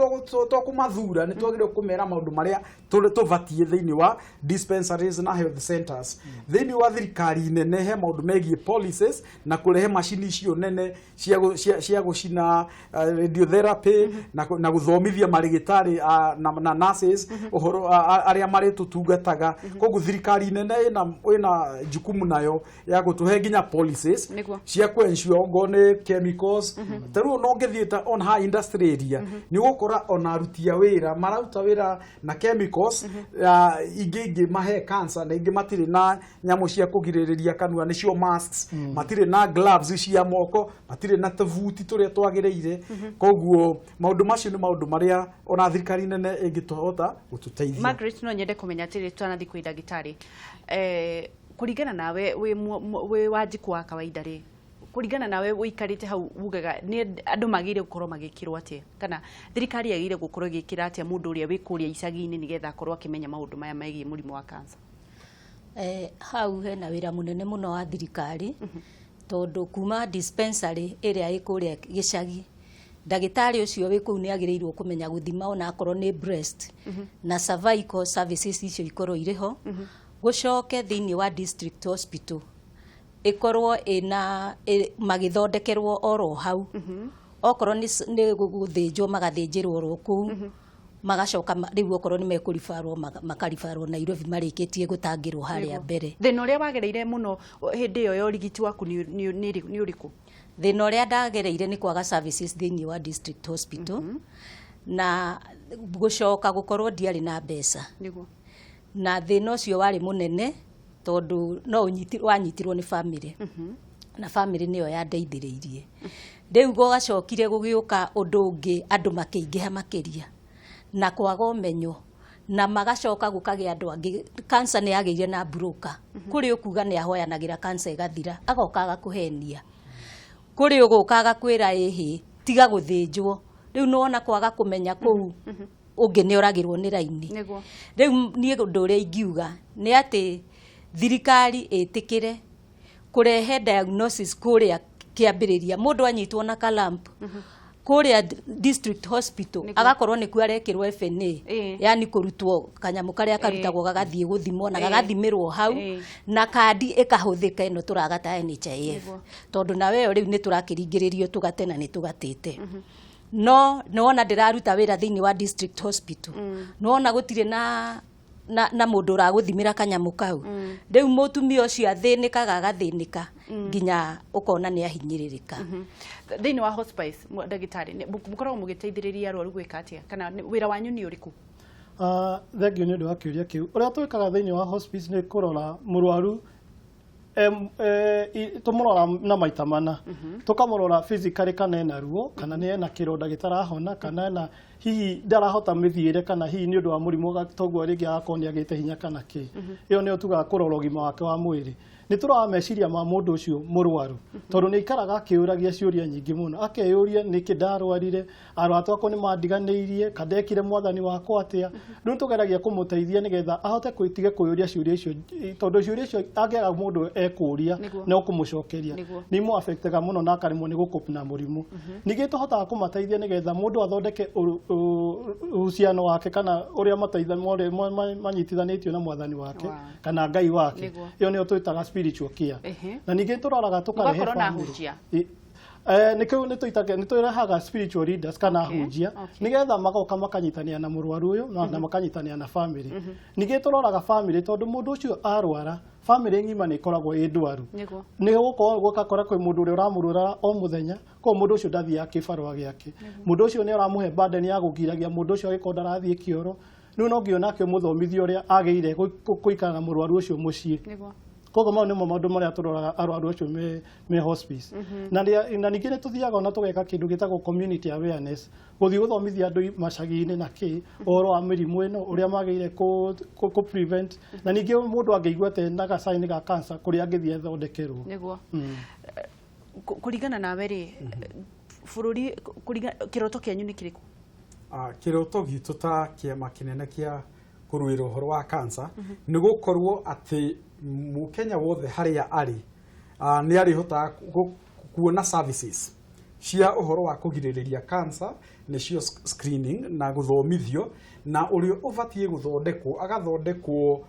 tũkũmathura nĩ twagĩrĩirwo kũmera maũndũ marĩa tũbatiĩ thĩinĩ wa dispensaries na health centers. Thĩinĩ wa thirikari nene he maũndũ megiĩ policies na kũrehe macini icio nene cia gũcina, radiotherapy, na gũthomithia marĩgĩtarĩ na nurses ũhoro arĩa marĩtũtungataga. Koguo thirikari nene ĩna jukumu nayo ya gũtũhe nginya policies cia kũ ensure ongorwo nĩ chemicals. Ta rĩu ona ũngĩthiĩ ta on high industry area, nĩ ũgũkora ona aruti a wĩra mararuta wĩra na chemicals, ingĩ mahe cancer, na ingĩ matirĩ na nyamũ cia kũgirĩrĩria kanua, nĩcio masks, matirĩ na gloves cia moko, matirĩ na tũbuti tũrĩa twagĩrĩire. Koguo maũndũ macio nĩ maũndũ marĩa ona thirikari nene ĩngĩtũhota gũtũteithia. Margaret, no nyende kũmenya atĩrĩ, twanathiĩ kwĩ ndagĩtarĩ, kũringana nawe wĩ Wanjikũ wa kawaida rĩ, kũringana nawe ũikarĩte hau ugaga nĩ andũ magĩrĩire gũkorwo magĩkĩrwo atĩa, kana thirikari yagĩrĩire gũkorwo ĩgĩkĩra atĩa mũndũ ũrĩa wĩ kũrĩa icagi-inĩ nĩgetha akorwo akĩmenya maũndũ maya megiĩ mũrimũ wa cancer? Hau hena wĩra mũnene mũno wa thirikari, tondũ kuma dispensary ĩrĩa ĩ kũrĩa gĩcagi, ndagĩtarĩ ũcio wĩ kũu nĩ agĩrĩirwo kũmenya gũthima ona akorwo nĩ breast na cervical services icio ikorwo irĩ ho. Gũcoke thĩinĩ wa district hospital ĩkorwo ĩna magĩthondekerwo oro hau, okorwo nĩ gũthĩnjwo magathĩnjĩrwo oro kũu, magacoka rĩu okorwo nĩ mekũribarwo makaribarwo Nairobi marĩkĩtie gũtangĩrwo harĩa mbere. Thĩna ũrĩa wagereire mũno hĩndĩ ĩyo ya ũrigiti waku nĩ ũrĩkũ? Thĩna ũrĩa ndagereire nĩ kwaga services thĩinĩ wa district hospital, na gũcoka gũkorwo ndiarĩ na mbeca. Na thĩna ũcio warĩ mũnene tondũ no wanyitirwo nĩ family, na family nĩyo yandeithĩrĩirie. Rĩu gũgacokire gũgĩũka ũndũ ũngĩ, andũ makĩingĩha makĩria na kwaga ũmenyo, na magacoka gũkagĩa andũ angĩ. Cancer nĩ yagĩire na broker, kũrĩ ũkuga nĩ ahoyanagĩra cancer ĩgathira, agoka agakũhenia, kũrĩ ũgũka agakwĩra ĩhĩ tiga gũthĩnjwo. Rĩu nĩwona kwaga kũmenya kũu ũngĩ nĩ oragĩrwo nĩ raini. Rĩu niĩ ũndũ ũrĩa ingiuga nĩ atĩ thirikari ĩtĩkĩre kũrehe diagnosis kũrĩa kĩambĩrĩria, mũndũ anyitwo na kalamp kũrĩa district hospital, agakorwo nĩkuo arekĩrwo FNA, yani kũrutwo kanyamũ karĩa karutagwo gagathiĩ gũthimwo na gagathimĩrwo hau, na kandi ĩkahũthĩka ĩno tũragata NHIF, tondũ nawe ĩyo rĩu nĩ tũrakĩringĩrĩrio tũgate na nĩ tũgatĩte. No nĩwona ndĩraruta wĩra thĩinĩ wa district hospital, nĩwona gũtirĩ na mũndũ ũragũthimĩra kanyamũ kau. Rĩu mũtumia ũcio athĩnĩkaga agathĩnĩka nginya ũkona nĩ ahinyĩrĩrĩka. Thĩinĩ wa hospice, ndagĩtarĩ, mũkoragwo mũgĩteithĩrĩria arwaru gwĩka atĩa, kana wĩra wanyu nĩ ũrĩkũ? Thengiũ nĩ ũndũ wa kĩũria kĩu. Ũrĩa twĩkaga thĩinĩ wa hospice nĩ kũrora mũrwaru Tũmũrora na maita mana. Tũkamũrora physically, kana ena ruo, kana nĩ ena kĩronda gĩtarahona, kana ena hihi ndarahota mĩthiĩre, kana hihi nĩ ũndũ wa mũrimũ toguo rĩngĩ agakorwo nĩ agĩte hinya kana kĩ. Ĩyo nĩyo tugaga kũrora ũgima wake wa mwĩrĩ. Nĩ tũroraga meciria ma mũndũ ũcio mũrwaru, tondũ nĩ aikaraga akĩũragia ciũria nyingĩ mũno, akeyũria nĩkĩ ndarwarire, arata akwa nĩ mandiganĩirie, ka ndekire mwathani wakwa atĩa. Rĩu tũgeragia kũmũteithia nĩgetha ahote kwĩtige kwĩyũria ciũria icio, tondũ ciũria icio angĩaga mũndũ ekũria no kũmũcokeria, nĩ imũ-affectaga mũno na akaremwo nĩ gũ-cope na mũrimũ. Ningĩ tũhotaga kũmateithia nĩgetha mũndũ athondeke uhusiano wake, kana ũrĩa manyitithanĩtio na mwathani wake kana Ngai wake. Ĩyo nĩyo twĩtaga spiritual care. Na ningĩ tũroraga tũkarehe Mũgakorwo na ahunjia. Nĩkĩo nĩ twĩrehaga spiritual leaders kana ahunjia, nĩgetha magoka makanyitanĩra na mũrwaru ũyũ na makanyitanĩra na family. Ningĩ tũroraga family, tondũ mũndũ ũcio arwara, family ng'ima nĩ ĩkoragwo ĩ ndwaru. Nĩ gũkorwo gũgakora kwĩ mũndũ ũrĩa ũramũrora o mũthenya, koguo mũndũ ũcio ndathiaga kĩbarũa gĩake. Mũndũ ũcio nĩ ũramũhe burden ya gũgiragia mũndũ ũcio agĩkorwo ndarathiĩ kĩoro. Rĩu no nginya onake ũmũthomithie ũrĩa agĩrĩire gũikara na mũrwaru ũcio mũciĩ. Koguo mau nĩmo maũndũ marĩa tũroraga arwaru acio me hospice. Na ningĩ nĩ tũthiaga ona tũgeka kĩndũ gĩtagwo community awareness, gũthiĩ gũthomithia andũ macagi-inĩ na kĩ ũhoro wa mĩrimũ ĩno, ũrĩa magĩrĩire kũ prevent, na ningĩ mũndũ angĩigua ta ena gacaini ga cancer, kũrĩa angĩthiĩ athondekerwo. Kũringana nawe rĩ, bũrũri kĩroto kĩanyu nĩ kĩrĩkũ? Kĩroto gitũ ta kĩama kĩnene kĩa kũrũĩra ũhoro wa cancer nĩ gũkorwo atĩ mũkenya wothe harĩa arĩ nĩ arĩhotaga kuona services cia ũhoro wa kũgirĩrĩria cancer, nĩcio screening na gũthomithio, na ũrĩa ũbatiĩ gũthondekwo agathondekwo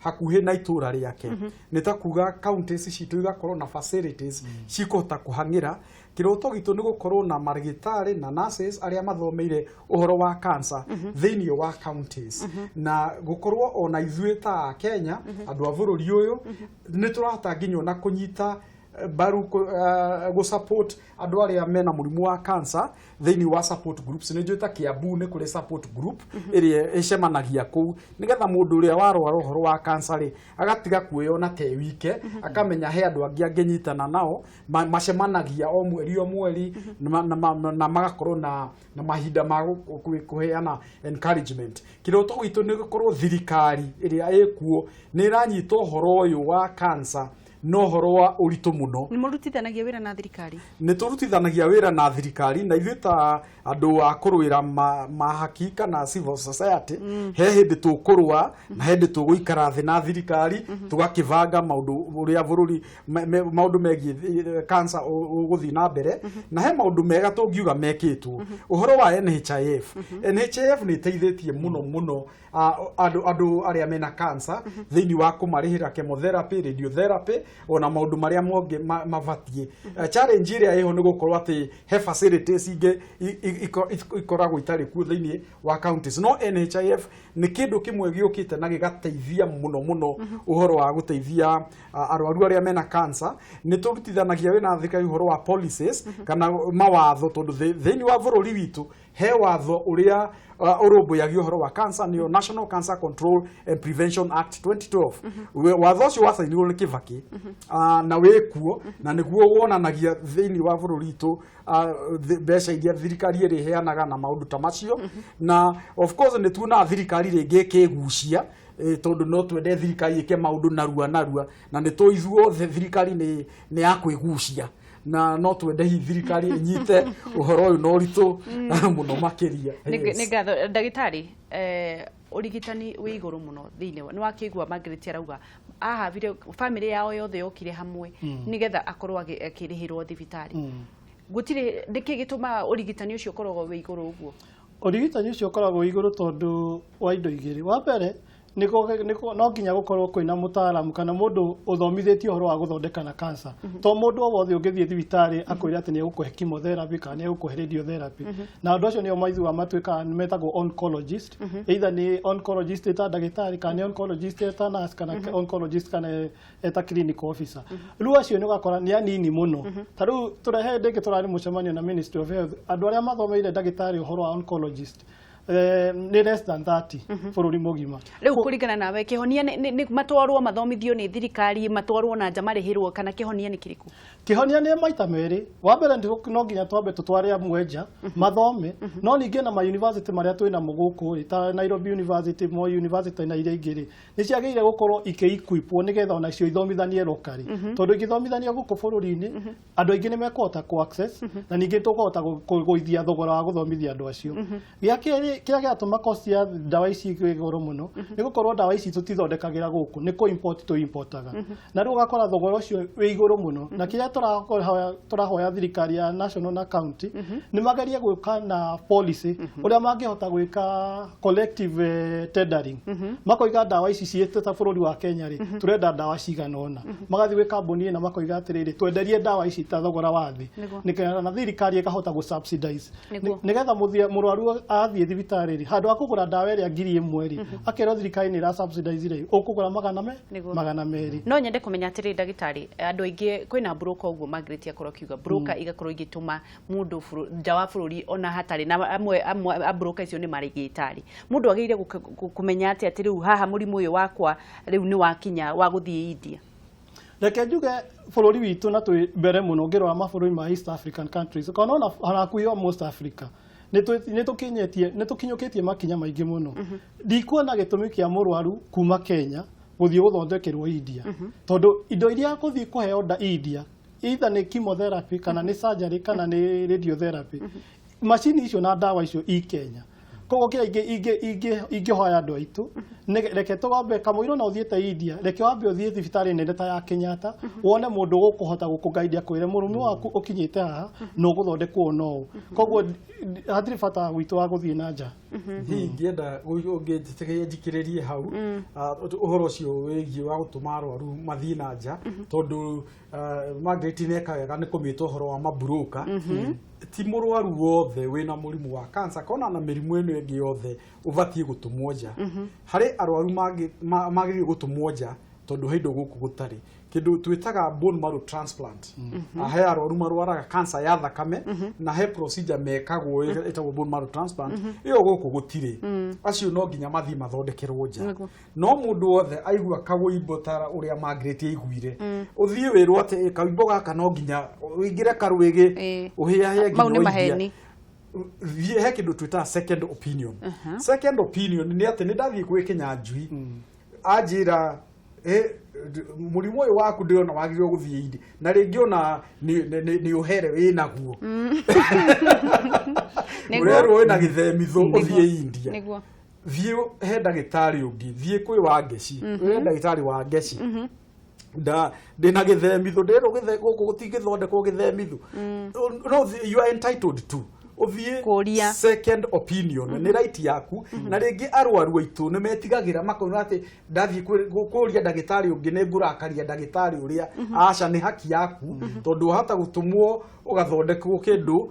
hakuhĩ na itũra rĩake. Nĩ ta kuga counties citũ igakorwo na facilities cikũhota kũhang'ĩra. Kĩroto gitũ nĩ gũkorwo na marĩgĩtarĩ na nurses arĩa mathomeire ũhoro wa cancer thĩinĩ wa counties, na gũkorwo ona ithuĩ ta Kenya, andũ a bũrũri ũyũ, nĩ tũrahota nginya ona kũnyita mbaru gũ support andũ arĩa mena mũrimũ wa cancer thĩinĩ wa support groups. Nĩ njũĩ ta Kiambu nĩ kũrĩ support group ĩrĩa ĩcemanagia kũu, nĩgetha mũndũ ũrĩa warwara ũhoro wa cancer rĩ, agatiga kwĩyona te wike, akamenya he andũ angĩ angĩnyitana nao. Macemanagia o mweri o mweri na magakorwo na mahinda ma kũheana encouragement. Kĩroto gitũ nĩ gũkorwo thirikari ĩrĩa ĩkuo nĩ ĩranyita ũhoro ũyũ wa cancer na ũhoro wa ũritũ mũno. Nĩ mũrutithanagia wĩra na thirikari? Nĩ tũrutithanagia wĩra na thirikari, na ithuĩ ta andũ a kũrũĩra mahaki kana civil society, he hĩndĩ tũkũrũa na he hĩndĩ tũgũikara thĩ na thirikari tũgakĩbanga maũndũ ũrĩa bũrũri maũndũ megiĩ cancer ũgũthiĩ na mbere. Na he maũndũ mega tũngiuga mekĩtwo. Ũhoro wa NHIF, NHIF nĩ ĩteithĩtie mũno mũno andũ arĩa mena cancer thĩinĩ wa kũmarĩhĩra chemotherapy, radiotherapy, ona maũndũ marĩa mongĩ mabatiĩ. Challenge ĩrĩa ĩho nĩ gũkorwo atĩ he facilities ingĩ ikoragwo itarĩ kuo thĩinĩ wa counties, no NHIF nĩ kĩndũ kĩmwe gĩũkĩte na gĩgateithia mũno mũno ũhoro wa gũteithia arwaru arĩa mena cancer. Nĩ tũrutithanagia wĩra na thirikari ũhoro wa policies kana mawatho, tondũ thĩinĩ wa bũrũri witũ he watho ũrĩa ũrũmbũyagia ũhoro wa cancer, nĩyo National Cancer Control and Prevention Act 2012. Watho ũcio wacainirwo nĩ Kibaki na wĩkuo, na nĩguo wonanagia thĩinĩ wa bũrũri witũ mbeca iria thirikari ĩrĩheanaga na maũndũ ta macio. Na of course nĩ tuonaga thirikari rĩngĩ ĩkĩgucia, tondũ no twende thirikari ĩke maũndũ narua narua, na nĩ tũĩ ithuothe thirikari nĩ ya kwĩgucia, na no twende hihi thirikari ĩnyite ũhoro ũyũ na ũritũ mũno makĩria. Nĩ ngatho, ndagĩtarĩ. Ũrigitani wĩ igũrũ mũno thĩinĩ nĩ wakĩigua Margaret arauga ahavire family yao yothe yokire hamwe nĩgetha akorwo akĩrĩhĩrwo thibitarĩ. Gũtirĩ nĩkĩ gĩtũmaga ũrigitani ũcio ũkoragwo wĩ igũrũ ũguo? Ũrigitani ũcio ũkoragwo wĩ igũrũ tondũ wa indo igĩrĩ. Wa mbere, no nginya gũkorwo kwĩna mũtaaramu kana mũndũ ũthomithĩtio ũhoro wa gũthondeka na cancer, to mũndũ o wothe ũngĩthiĩ thibitarĩ akwĩre atĩ nĩ egũkũhe chemotherapy kana nĩ egũkũhe radiotherapy. Na andũ acio nĩo maithuaga matuĩkaga metagwo oncologist, either nĩ oncologist eta ndagĩtarĩ, kana nĩ oncologist eta nurse, kana oncologist kana eta clinical officer. Rĩu acio nĩ ũgakora nĩ anini mũno. Ta rĩu tũrehe hĩndĩ ĩngĩ tũrarĩ mũcemanio na Ministry of Health, andũ arĩa mathomeire ndagĩtarĩ ũhoro wa oncologist Nĩ less than 30 bũrũri mũgima. Rĩu kũringana nawe, kĩhonia nĩ matwarwo mathomithio nĩ thirikari, matwarwo na nja marĩhĩrwo, kana kĩhonia nĩ kĩrĩkũ? Kĩhonia nĩ maita merĩ. Wa mbere, no nginya twambe tũtware amwe nja mathome, no ningĩ na ma university marĩa twĩ namo gũkũ rĩ, ta Nairobi University, Moi University na iria ingĩ rĩ, nĩ ciagĩrĩire gũkorwo ikĩ-equipwo nĩgetha onacio ithomithanie locally, tondũ ingĩthomithania gũkũ bũrũri-inĩ, andũ aingĩ nĩ mekũhota kũ access, na ningĩ tũkũhota kũgũithia thogora wa gũthomithia andũ acio. Gĩa kerĩ, kĩrĩa kĩratũma cost ya ndawa ici ĩ goro mũno nĩ gũkorwo ndawa ici tũtithondekagĩra gũkũ, nĩ kũ import tũ importaga, na rĩu ũgakora thogora ũcio wĩ igũrũ mũno. Na kĩrĩa tũrahoya thirikari ya national na county nĩ magerie gwĩka na policy ũrĩa mangĩhota gwĩka collective tendering, makoiga ndawa ici ciĩte ta bũrũri wa Kenya rĩ, tũrenda ndawa cigana ũna, magathiĩ gwĩ kambuni ĩna makoiga atĩrĩrĩ, twenderie ndawa ici ta thogora wa thĩ, nĩgetha na thirikari ĩkahota gũ subsidize, nĩgetha mũrwaru athiĩ thibitarĩ rĩ, handũ ha kũgũra ndawa ĩrĩa 1000 rĩ, akerwo thirikari nĩ ĩra subsidize rĩ, ũkũgũra 200. No nyende kũmenya atĩrĩ, ndagĩtarĩ, andũ aingĩ kwĩna broker, ũguo Margaret akorwo akiuga, broker igakorwo igĩtũma mũndũ nja wa bũrũri ona hatarĩ na amwe a broker icio nĩ marĩgĩtarĩ. Mũndũ agĩrĩire kũmenya atĩa atĩ rĩu haha mũrimũ ũyũ wakwa rĩu nĩ wakinya wa gũthiĩ India? Reke njuge bũrũri witũ na twĩ mbere mũno ngĩrora mabũrũri ma East African countries, kana ona hakuhĩ almost Africa, nĩ tũkinyũkĩtie makinya maingĩ mũno. Ndikuona gĩtũmi kĩa mũrwaru kuma Kenya gũthiĩ gũthondekerwo India, tondũ indo iria gũthiĩ kũheo nda India, either nĩ chemotherapy kana nĩ surgery kana nĩ radiotherapy, macini icio na ndawa icio i Kenya. Koguo kĩrĩa ingĩhoya andũ aitũ reke tũgambe kamũira na ũthiĩte India, reke wambe ũthiĩ thibitarĩ nene ta ya Kenyatta, wone mũndũ ũgũkũhota gũkũguide, akwĩre mũrimũ waku ũkinyĩte haha na ũgũthondekwo no ũũ. Koguo hatirĩ bata witũ wa gũthiĩ na nja. Hihi ingĩenda ũngĩnjĩtĩkĩria njikĩrĩrie hau ũhoro ũcio wĩgiĩ wa gũtũma arwaru mathiĩ na nja, tondũ Margaret nĩeka wega nĩ kũmĩta ũhoro wa maburoka. Ti mũrwaru wothe wĩna mũrimũ wa cancer kana na mĩrimũ ĩno ĩngĩ yothe ũbatiĩ gũtũmwo nja. Harĩ arwaru magĩrĩirwo gũtũmwo nja tondũ he indo gũkũ gũtarĩ, kĩndũ twĩtaga bone marrow transplant. He arwaru marwaraga cancer ya thakame na he procedure mekagwo ĩtagwo bone marrow transplant, ĩyo gũkũ gũtirĩ. Acio no nginya mathiĩ mathondekerwo nja. No mũndũ wothe aigua kawĩimbo ta ũrĩa Margaret aiguire, ũthiĩ wĩrwo atĩ kawĩimbo gaka no nginya ũingĩre karwĩgĩ, ũhĩahĩe Mau nĩ nginya maheni. Thiĩ he kĩndũ twĩtaga second opinion. Second opinion nĩ atĩ nĩ ndathiĩ gwĩ Kĩnyanjui, anjĩra, "Mũrimũ ũyũ waku ndĩrona wagĩrĩirwo gũthiĩ India, na rĩngĩ ona nĩ ũhere wĩ naguo." Ũrerwo wĩna gĩthemithũ, ũthiĩ India. Thiĩ he ndagĩtarĩ ũngĩ, thiĩ kwĩ Wangeci, wĩ ndagĩtarĩ Wangeci, nda ndĩna gĩthemithũ, ndĩrerwo gũkũ gũtingĩthondekwo gĩthemithũ. No you are entitled to ũthiĩ Kũũria. second opinion, nĩ right yaku. Na rĩngĩ arwaru aitũ nĩ metigagĩra, makona atĩ ndathiĩ kũũria ndagĩtarĩ ũngĩ nĩ ngũrakaria ndagĩtarĩ ũrĩa. Aca, nĩ haki yaku, tondũ wahota gũtũmwo ũgathondekwo kĩndũ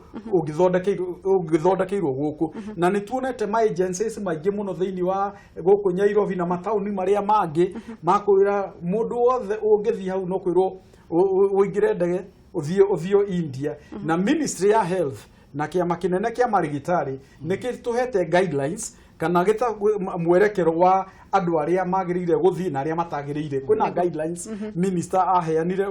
ũngĩthondekeirwo gũkũ. Na nĩ tuonete ma agencies maingĩ mũno thĩinĩ wa gũkũ Nairobi na mataũni marĩa mangĩ makwĩra mũndũ wothe ũngĩthiĩ hau no kwĩrwo ũingĩre ndege ũthiĩ India. Na Ministry ya Health na kĩama kĩnene kĩa marigitari nĩ gĩtũhete guidelines kana gĩta mwerekero wa andũ arĩa magĩrĩire gũthiĩ na arĩa matagĩrĩire. Kwĩna guidelines minister aheanire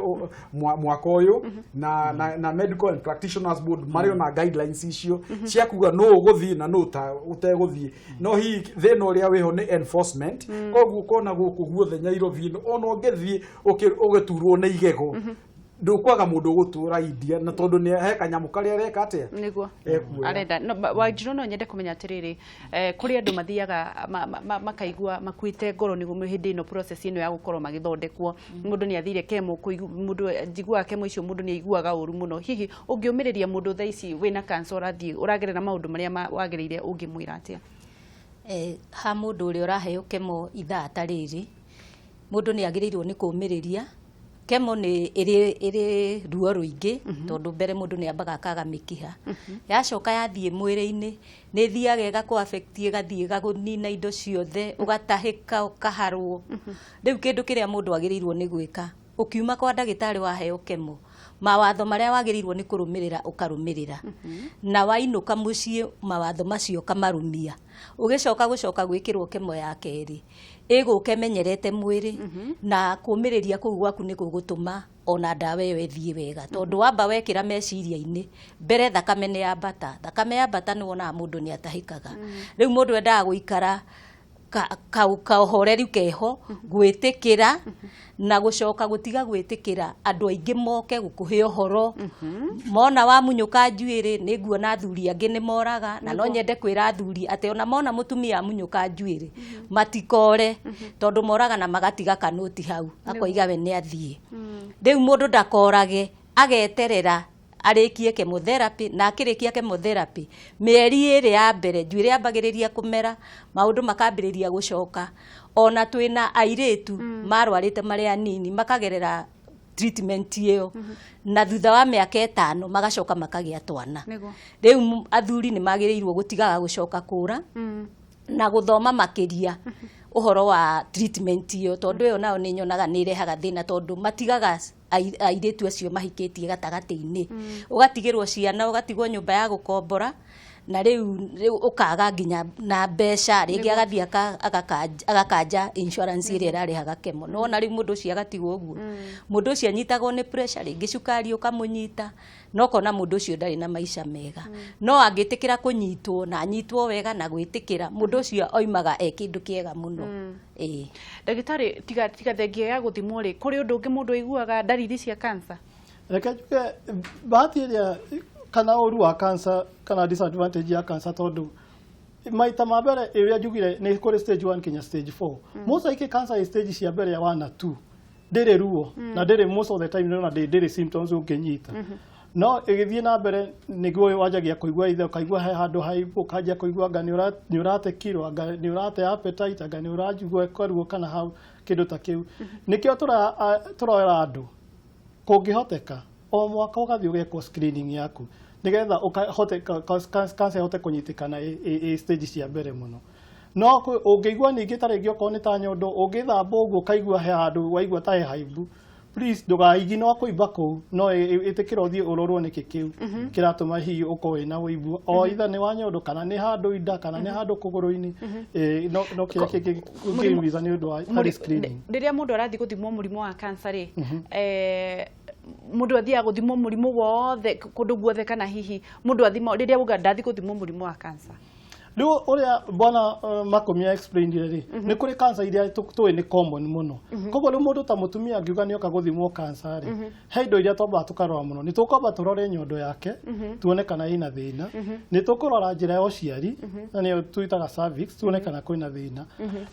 mwaka ũyũ, na Medical and Practitioners Board marĩ ona guidelines icio cia kuga nũ ũgũthiĩ na nũ ũtegũthiĩ. No hihi thĩna ũrĩa wĩho nĩ enforcement. Koguo ũkona gũkũ guothe Nairobi ĩno, ona ũngĩthiĩ ũgĩturwo nĩ igego, ndũkwaga mũndũ ũgũtũra India, na tondũ nĩ he kanyamũ karĩa areka atĩa ekuoya. Arenda no, Wanjiru, no nyende kũmenya atĩrĩrĩ, kũrĩ andũ mathiaga makaigua makuĩte ngoro nĩguo hĩndĩ ĩno process ĩno ya gũkorwo magĩthondekwo, mũndũ nĩ athire chemo, mũndũ njiguaga chemo icio, mũndũ nĩ aiguaga ũru mũno. Hihi ũngĩũmĩrĩria mũndũ thaa ici wĩna cancer, ũrathiĩ ũragerera maũndũ marĩa wagĩrĩire, ũngĩmwĩra atĩa? Ha mũndũ ũrĩa ũraheo chemo ithaa ta rĩrĩ, mũndũ nĩ agĩrĩirwo nĩ kũũmĩrĩria. Chemo nĩ ĩrĩ ruo rũingĩ, tondũ mbere mũndũ nĩ ambaga akaga mĩkiha, yacoka yathiĩ mwĩrĩ-inĩ nĩ ĩthiaga ĩgakũ affect, ĩgathiĩ ĩgakũnina indo ciothe, ũgatahĩka, ũkaharwo. Rĩu kĩndũ kĩrĩa mũndũ agĩrĩirwo nĩ gwĩka Ũkiuma kwa ndagĩtarĩ waheo chemo, mawatho marĩa wagĩrĩirwo nĩ kũrũmĩrĩra ũkarũmĩrĩra, na wainũka mũciĩ mawatho macio ũkamarũmia. Ũgĩcoka gũcoka gwĩkĩrwo chemo ya kerĩ, ĩgũka ĩmenyerete mwĩrĩ, na kũmĩrĩria kũu gwaku nĩ gũgũtũma ona ndawa ĩyo ĩthiĩ wega, tondũ wamba wekĩra meciria-inĩ mbere thakame nĩ yambata. Thakame yambata nĩ wonaga mũndũ nĩ atahĩkaga. Rĩu mũndũ endaga gũikara kaũhoreru keho, gwĩtĩkĩra na gũcoka gũtiga gwĩtĩkĩra andũ aingĩ moke gũkũhe ũhoro. Mona wamunyũka njuĩrĩ, nĩ nguona athuri angĩ nĩ moraga, na no nyende kwĩra athuri atĩ ona mona mũtumia amunyũka njuĩrĩ matikore, tondũ moraga na magatiga kanoti hau, akoiga we nĩ athiĩ. Rĩu mũndũ ndakorage, ageterera arĩkie chemotherapy, na akĩrĩkia chemotherapy mĩeri 2 ya mbere njuĩrĩ yambagĩrĩria kũmera, maũndũ makambĩrĩria gũcoka. Ona twĩna airĩtu marwarĩte marĩ anini makagerera treatment ĩyo, na thutha wa mĩaka 5 magacoka makagĩa twana. Rĩu athuri nĩ magĩrĩirwo gũtigaga gũcoka kũra na gũthoma makĩria ũhoro wa treatment ĩyo, tondũ ĩyo nayo nĩ nyonaga nĩ ĩrehaga thĩna, tondũ matigaga airĩtu acio mahikĩtie gatagatĩ-inĩ, ũgatigĩrwo ciana, ũgatigwo nyũmba ya gũkombora, na rĩu ũkaga nginya na mbeca, rĩngĩ agathiĩ agakanja insurance ĩrĩa ĩrarĩhaga chemo. No ona rĩu mũndũ ũcio agatigwo ũguo, mũndũ ũcio anyitagwo nĩ pressure, rĩngĩ cukari ũkamũnyita, no kona mũndũ ũcio ndarĩ na maica mega. No angĩtĩkĩra kũnyitwo na anyitwo wega na gwĩtĩkĩra, mũndũ ũcio oimaga e kĩndũ kĩega mũno. Ndagĩtarĩ, tiga thengia ya gũthimwo rĩ, kũrĩ ũndũ ũngĩ mũndũ aiguaga ndariri cia cancer? Reke njuge bahati ĩrĩa kana ũru wa cancer kana disadvantage ya cancer, tondũ maita ma mbere ĩrĩa njugire nĩ kũrĩ stage 1 kinya stage 4. Most likely cancer ĩ stage cia mbere ya 1 na 2 ndĩrĩ ruo, na ndĩrĩ most of the time na ndĩrĩ symptoms ũngĩnyita. No ĩgĩthiĩ na mbere nĩguo wanjagia kũigua ithe, ũkaigua he handũ haimbu, ũkanjia kũigua anga nĩ ũrate kiro, anga nĩ ũrate appetite, anga nĩ ũrajigua karuo kana hau kĩndũ ta kĩu. Nĩkĩo tũroera andũ kũngĩhoteka o mwaka ũgathiĩ ũgekwo screening yaku, nĩgetha ũkahote cancer ĩhote kũnyitĩkana ĩ stage cia mbere mũno. No ũngĩigua ningĩ ta rĩngĩ okorwo nĩ ta nyondo, ũngĩthamba ũguo ũkaigua he handũ waigua ta he haimbu, please ndũkaiginwo kũimba kũu, no ĩtĩkĩra ũthiĩ ũrorwo nĩkĩ kĩu kĩratũma hihi ũkorwo wĩna ũimbu, o either nĩ wa nyondo kana nĩ handũ inda kana nĩ handũ kũgũrũ-inĩ, no kĩrĩa kĩngĩũmiza nĩ ũndũ wa harĩ screening. Rĩrĩa mũndũ arathiĩ gũthimwo mũrimũ wa cancer rĩ, mũndũ athiaga gũthimwo mũrimũ wothe kũndũ guothe, kana hihi mũndũ athima rĩrĩa uga ndathiĩ gũthimwo mũrimũ wa cancer? Rĩu ũrĩa bwana Makũmi explainire rĩ, nĩ kũrĩ cancer iria tũĩ nĩ common mũno. Koguo rĩu mũndũ ta mũtumia angiuga nĩ oka gũthimwo cancer rĩ, he indo iria twambaga tũkarora mũno. Nĩ tũkwamba tũrore nyondo yake, tuone kana ĩna thĩna. Nĩ tũkũrora njĩra ya ũciari, na nĩyo twĩtaga cervix, tuone kana kwĩna thĩna.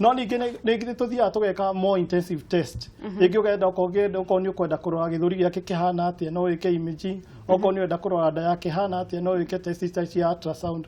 No ningĩ nĩ tũthiaga tũgeka more intensive test. Rĩngĩ ũgenda okorwo nĩ ũkwenda kũrora gĩthũri gĩake kĩhana atĩa, no wĩke imaging. Okorwo nĩ ũrenda kũrora nda yake ĩhana atĩa, no wĩke test cia ultrasound.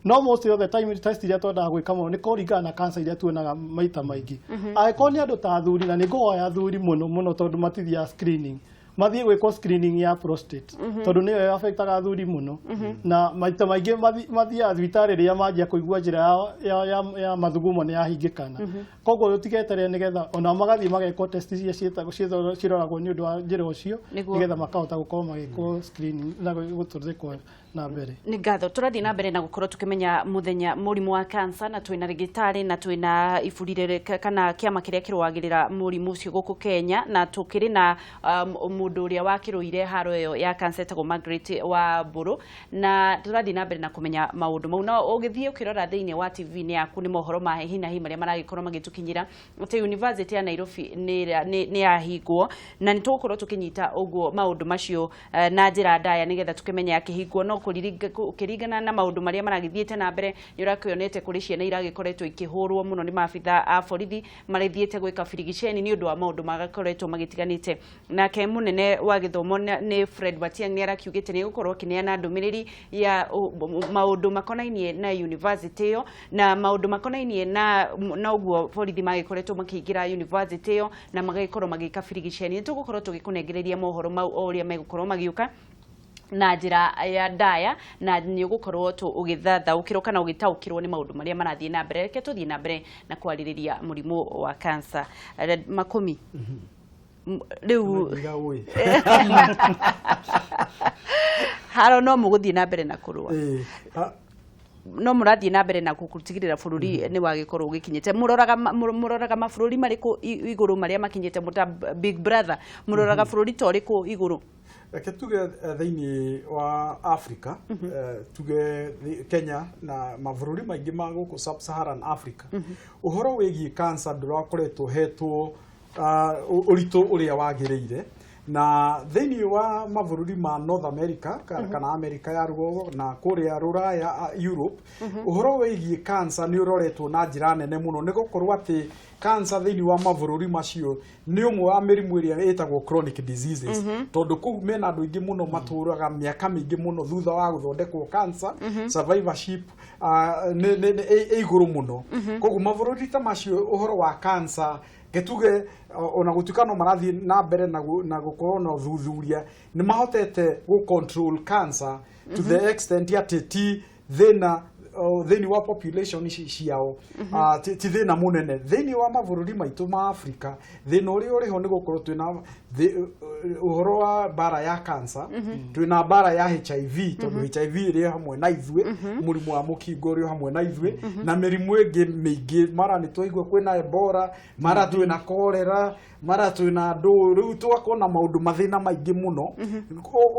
No most of the time test iria twendaga gwĩka mũno nĩ kũringana na cancer iria tuonaga maita maingĩ. Angĩkorwo nĩ andũ ta athuri, na nĩ ngũhoya athuri mũno mũno tondũ matithiaga screening, mathiĩ gwĩkwo screening ya prostate, tondũ nĩyo affectaga athuri mũno. Na maita maingĩ mathiaga thibitarĩ rĩrĩa manjia kũigua njĩra ya mathugumo nĩ yahingĩkana. Koguo tũtigeterere, nĩgetha ona magathiĩ magekwo test iria ciroragwo nĩ ũndũ wa njĩra ũcio, nĩgetha makahota gũkorwo magĩkwo screening na gũtũrĩkwo na mbere. Nĩ ngatho. Tũrathiĩ na mbere na gũkorwo tũkĩmenya mũthenya mũrimũ wa cancer, na twĩna rĩgĩtarĩ na twĩna iburi kana kĩama kĩrĩa kĩrũagĩrĩra mũrimũ ũcio gũkũ Kenya, na tũkĩrĩ na mũndũ ũrĩa wakĩrũire haro ĩyo ya cancer etagwo Margaret wa Mbũrũ, na tũrathiĩ na mbere na kũmenya maũndũ mau. Na ũgĩthiĩ ũkĩrora thĩinĩ wa TV-inĩ yaku nĩ mohoro ma hi na hi marĩa maragĩkorwo magĩtũkinyĩra atĩ University ya Nairobi nĩ yahingwo, na nĩ tũgũkorwo tũkĩnyita ũguo maũndũ macio na njĩra ndaya nĩgetha tũkĩmenye akĩhingwo. No kũringana na maũndũ marĩa maragĩthiĩte na mbere, nĩ ũrakĩonete kũrĩ ciana iragĩkoretwo ikĩhũrwo mũno nĩ maabitha a borithi marĩthiĩte gwĩka birigiceni nĩ ũndũ wa maũndũ magakoretwo magĩtiganĩte. Nake mũnene wa gĩthomo nĩ Fred Matiang'i nĩ arakiugĩte nĩ egũkorwo akĩneana ndũmĩrĩri ya maũndũ makonainie na university ĩyo, na maũndũ makonainie na ũguo borithi magĩkoretwo makĩingĩra university ĩyo na magagĩkorwo magĩka birigiceni. Nĩ tũgũkorwo tũgĩkũnengereria mohoro mau o ũrĩa megũkorwo magĩũka na njĩra ya ndaya, na nĩ ũgũkorwo ũgĩthathaũkĩrwo kana ũgĩtaũkĩrwo nĩ maũndũ marĩa marathiĩ na mbere. Reke tũthiĩ na mbere na kwarĩrĩria mũrimũ wa cancer. Makũmi, Rĩu Ndiga ũĩ. Haro no mũgũthiĩ na mbere na kũrũa? Ĩĩ. No mũrathiĩ na mbere na gũtigĩrĩra bũrũri nĩ wagĩkorwo ũgĩkinyĩte? Mũroraga mabũrũri marĩkũ igũrũ marĩa makinyĩte mũta Big Brother? Mũroraga bũrũri ta ũrĩkũ igũrũ? Reke tuge thĩinĩ wa Africa, tuge Kenya na mabũrũri maingĩ ma gũkũ sub-Saharan Africa, ũhoro wĩgiĩ cancer ndũrakoretwo hetwo ũritũ ũrĩa wagĩrĩire. Na thĩinĩ wa mabũrũri ma North America kana America ya rũgongo na kũrĩa rũraya, Europe, ũhoro wĩgiĩ cancer nĩ ũroretwo na njĩra nene mũno, nĩ gũkorwo atĩ cancer thĩinĩ wa mabũrũri macio nĩ ũmwe wa mĩrimũ ĩrĩa ĩtagwo chronic diseases, tondũ kũu mena andũ aingĩ mũno matũraga mĩaka mĩingĩ mũno thutha wa gũthondekwo cancer. Survivorship nĩ ĩ igũrũ mũno. Koguo mabũrũri ta macio ũhoro wa cancer, gĩtuge ona gũtuĩka no marathiĩ na mbere na gũkorwo na ũthuthuria, nĩ mahotete gũ control cancer to the extent atĩ ti thĩna thĩinĩ wa population ici ciao, ti thĩna mũnene. Thĩinĩ wa mabũrũri maitũ ma Africa, thĩna ũrĩa ũrĩho nĩ gũkorwo twĩna ũhoro wa mbara ya cancer, twĩna mbara ya HIV, tondũ HIV ĩrĩ hamwe na ithuĩ, mũrimũ wa mũkingo ũrĩ hamwe na ithuĩ, na mĩrimũ ĩngĩ mĩingĩ. Mara nĩ twaigua kwĩna Ebola, mara twĩna cholera, mara twĩna ndũ. Rĩu tũgakorwo na maũndũ mathĩna maingĩ mũno.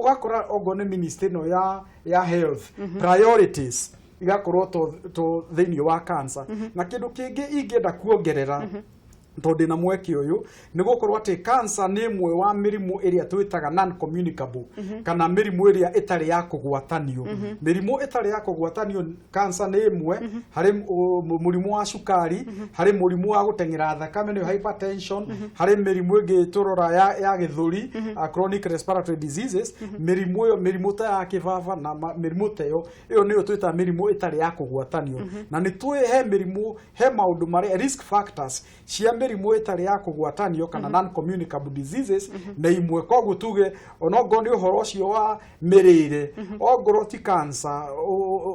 Ũgakora okorwo nĩ ministry ĩno ya health, priorities igakorwo to thĩinĩ wa cancer. Na kĩndũ kĩngĩ ingĩenda kuongerera, tondũ ndĩna mweke ũyũ, nĩ gũkorwo atĩ cancer nĩ ĩmwe wa mĩrimũ ĩrĩa twĩtaga non communicable, kana mĩrimũ ĩrĩa ĩtarĩ ya kũgwatanio. Mĩrimũ ĩtarĩ ya kũgwatanio, cancer nĩ ĩmwe, harĩ mũrimũ wa cukari, harĩ mũrimũ wa gũteng'era thakame nĩyo hypertension, harĩ mĩrimũ ĩngĩ tũrora ya gĩthũri, chronic respiratory diseases, mĩrimũ ĩyo, mĩrimũ ta ya kĩbaba na mĩrimũ ta ĩyo. Ĩyo nĩyo twĩtaga mĩrimũ ĩtarĩ ya kũgwatanio. Na nĩ tũĩ he mĩrimũ, he maũndũ marĩa risk factors cia mĩrimũ ĩtarĩ ya kũgwatanio kana non communicable diseases na imwe. Koguo tuge onokorwo nĩ ũhoro ũcio wa mĩrĩre, ongorwo ti cancer,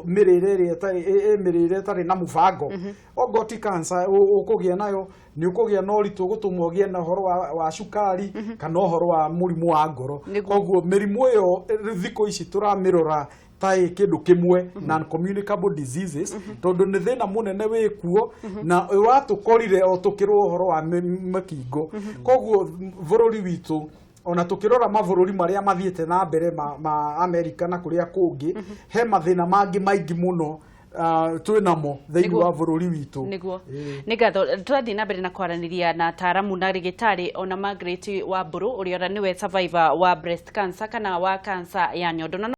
mĩrĩre ĩrĩa ĩtarĩ mĩrĩre ĩtarĩ na mũbango, ongorwo ti cancer ũkũgĩa nayo, nĩ ũkũgĩa na ũritũ ũgũtũma ũgĩe na ũhoro wa cukari kana ũhoro wa mũrimũ wa ngoro. Koguo mĩrimũ ĩyo rĩu thikũ ici tũramĩrora ta ĩ kĩndũ kĩmwe, non communicable diseases, tondũ nĩ thĩna mũnene wĩ kuo na watũkorire o tũkĩrwo ũhoro wa mĩkingo. Koguo bũrũri witũ, ona tũkĩrora mabũrũri marĩa mathiĩte na mbere ma Amerika na kũrĩa kũngĩ, he mathĩna mangĩ maingĩ mũno twĩ namo thĩinĩ wa bũrũri witũ. Nĩguo, nĩ ngatho. Tũrathiĩ na mbere na kwaranĩria na ataaramu na rĩgĩtarĩ ona Margaret Wambũrũ, ũrĩa ona nĩwe survivor wa breast cancer kana wa cancer ya nyondo na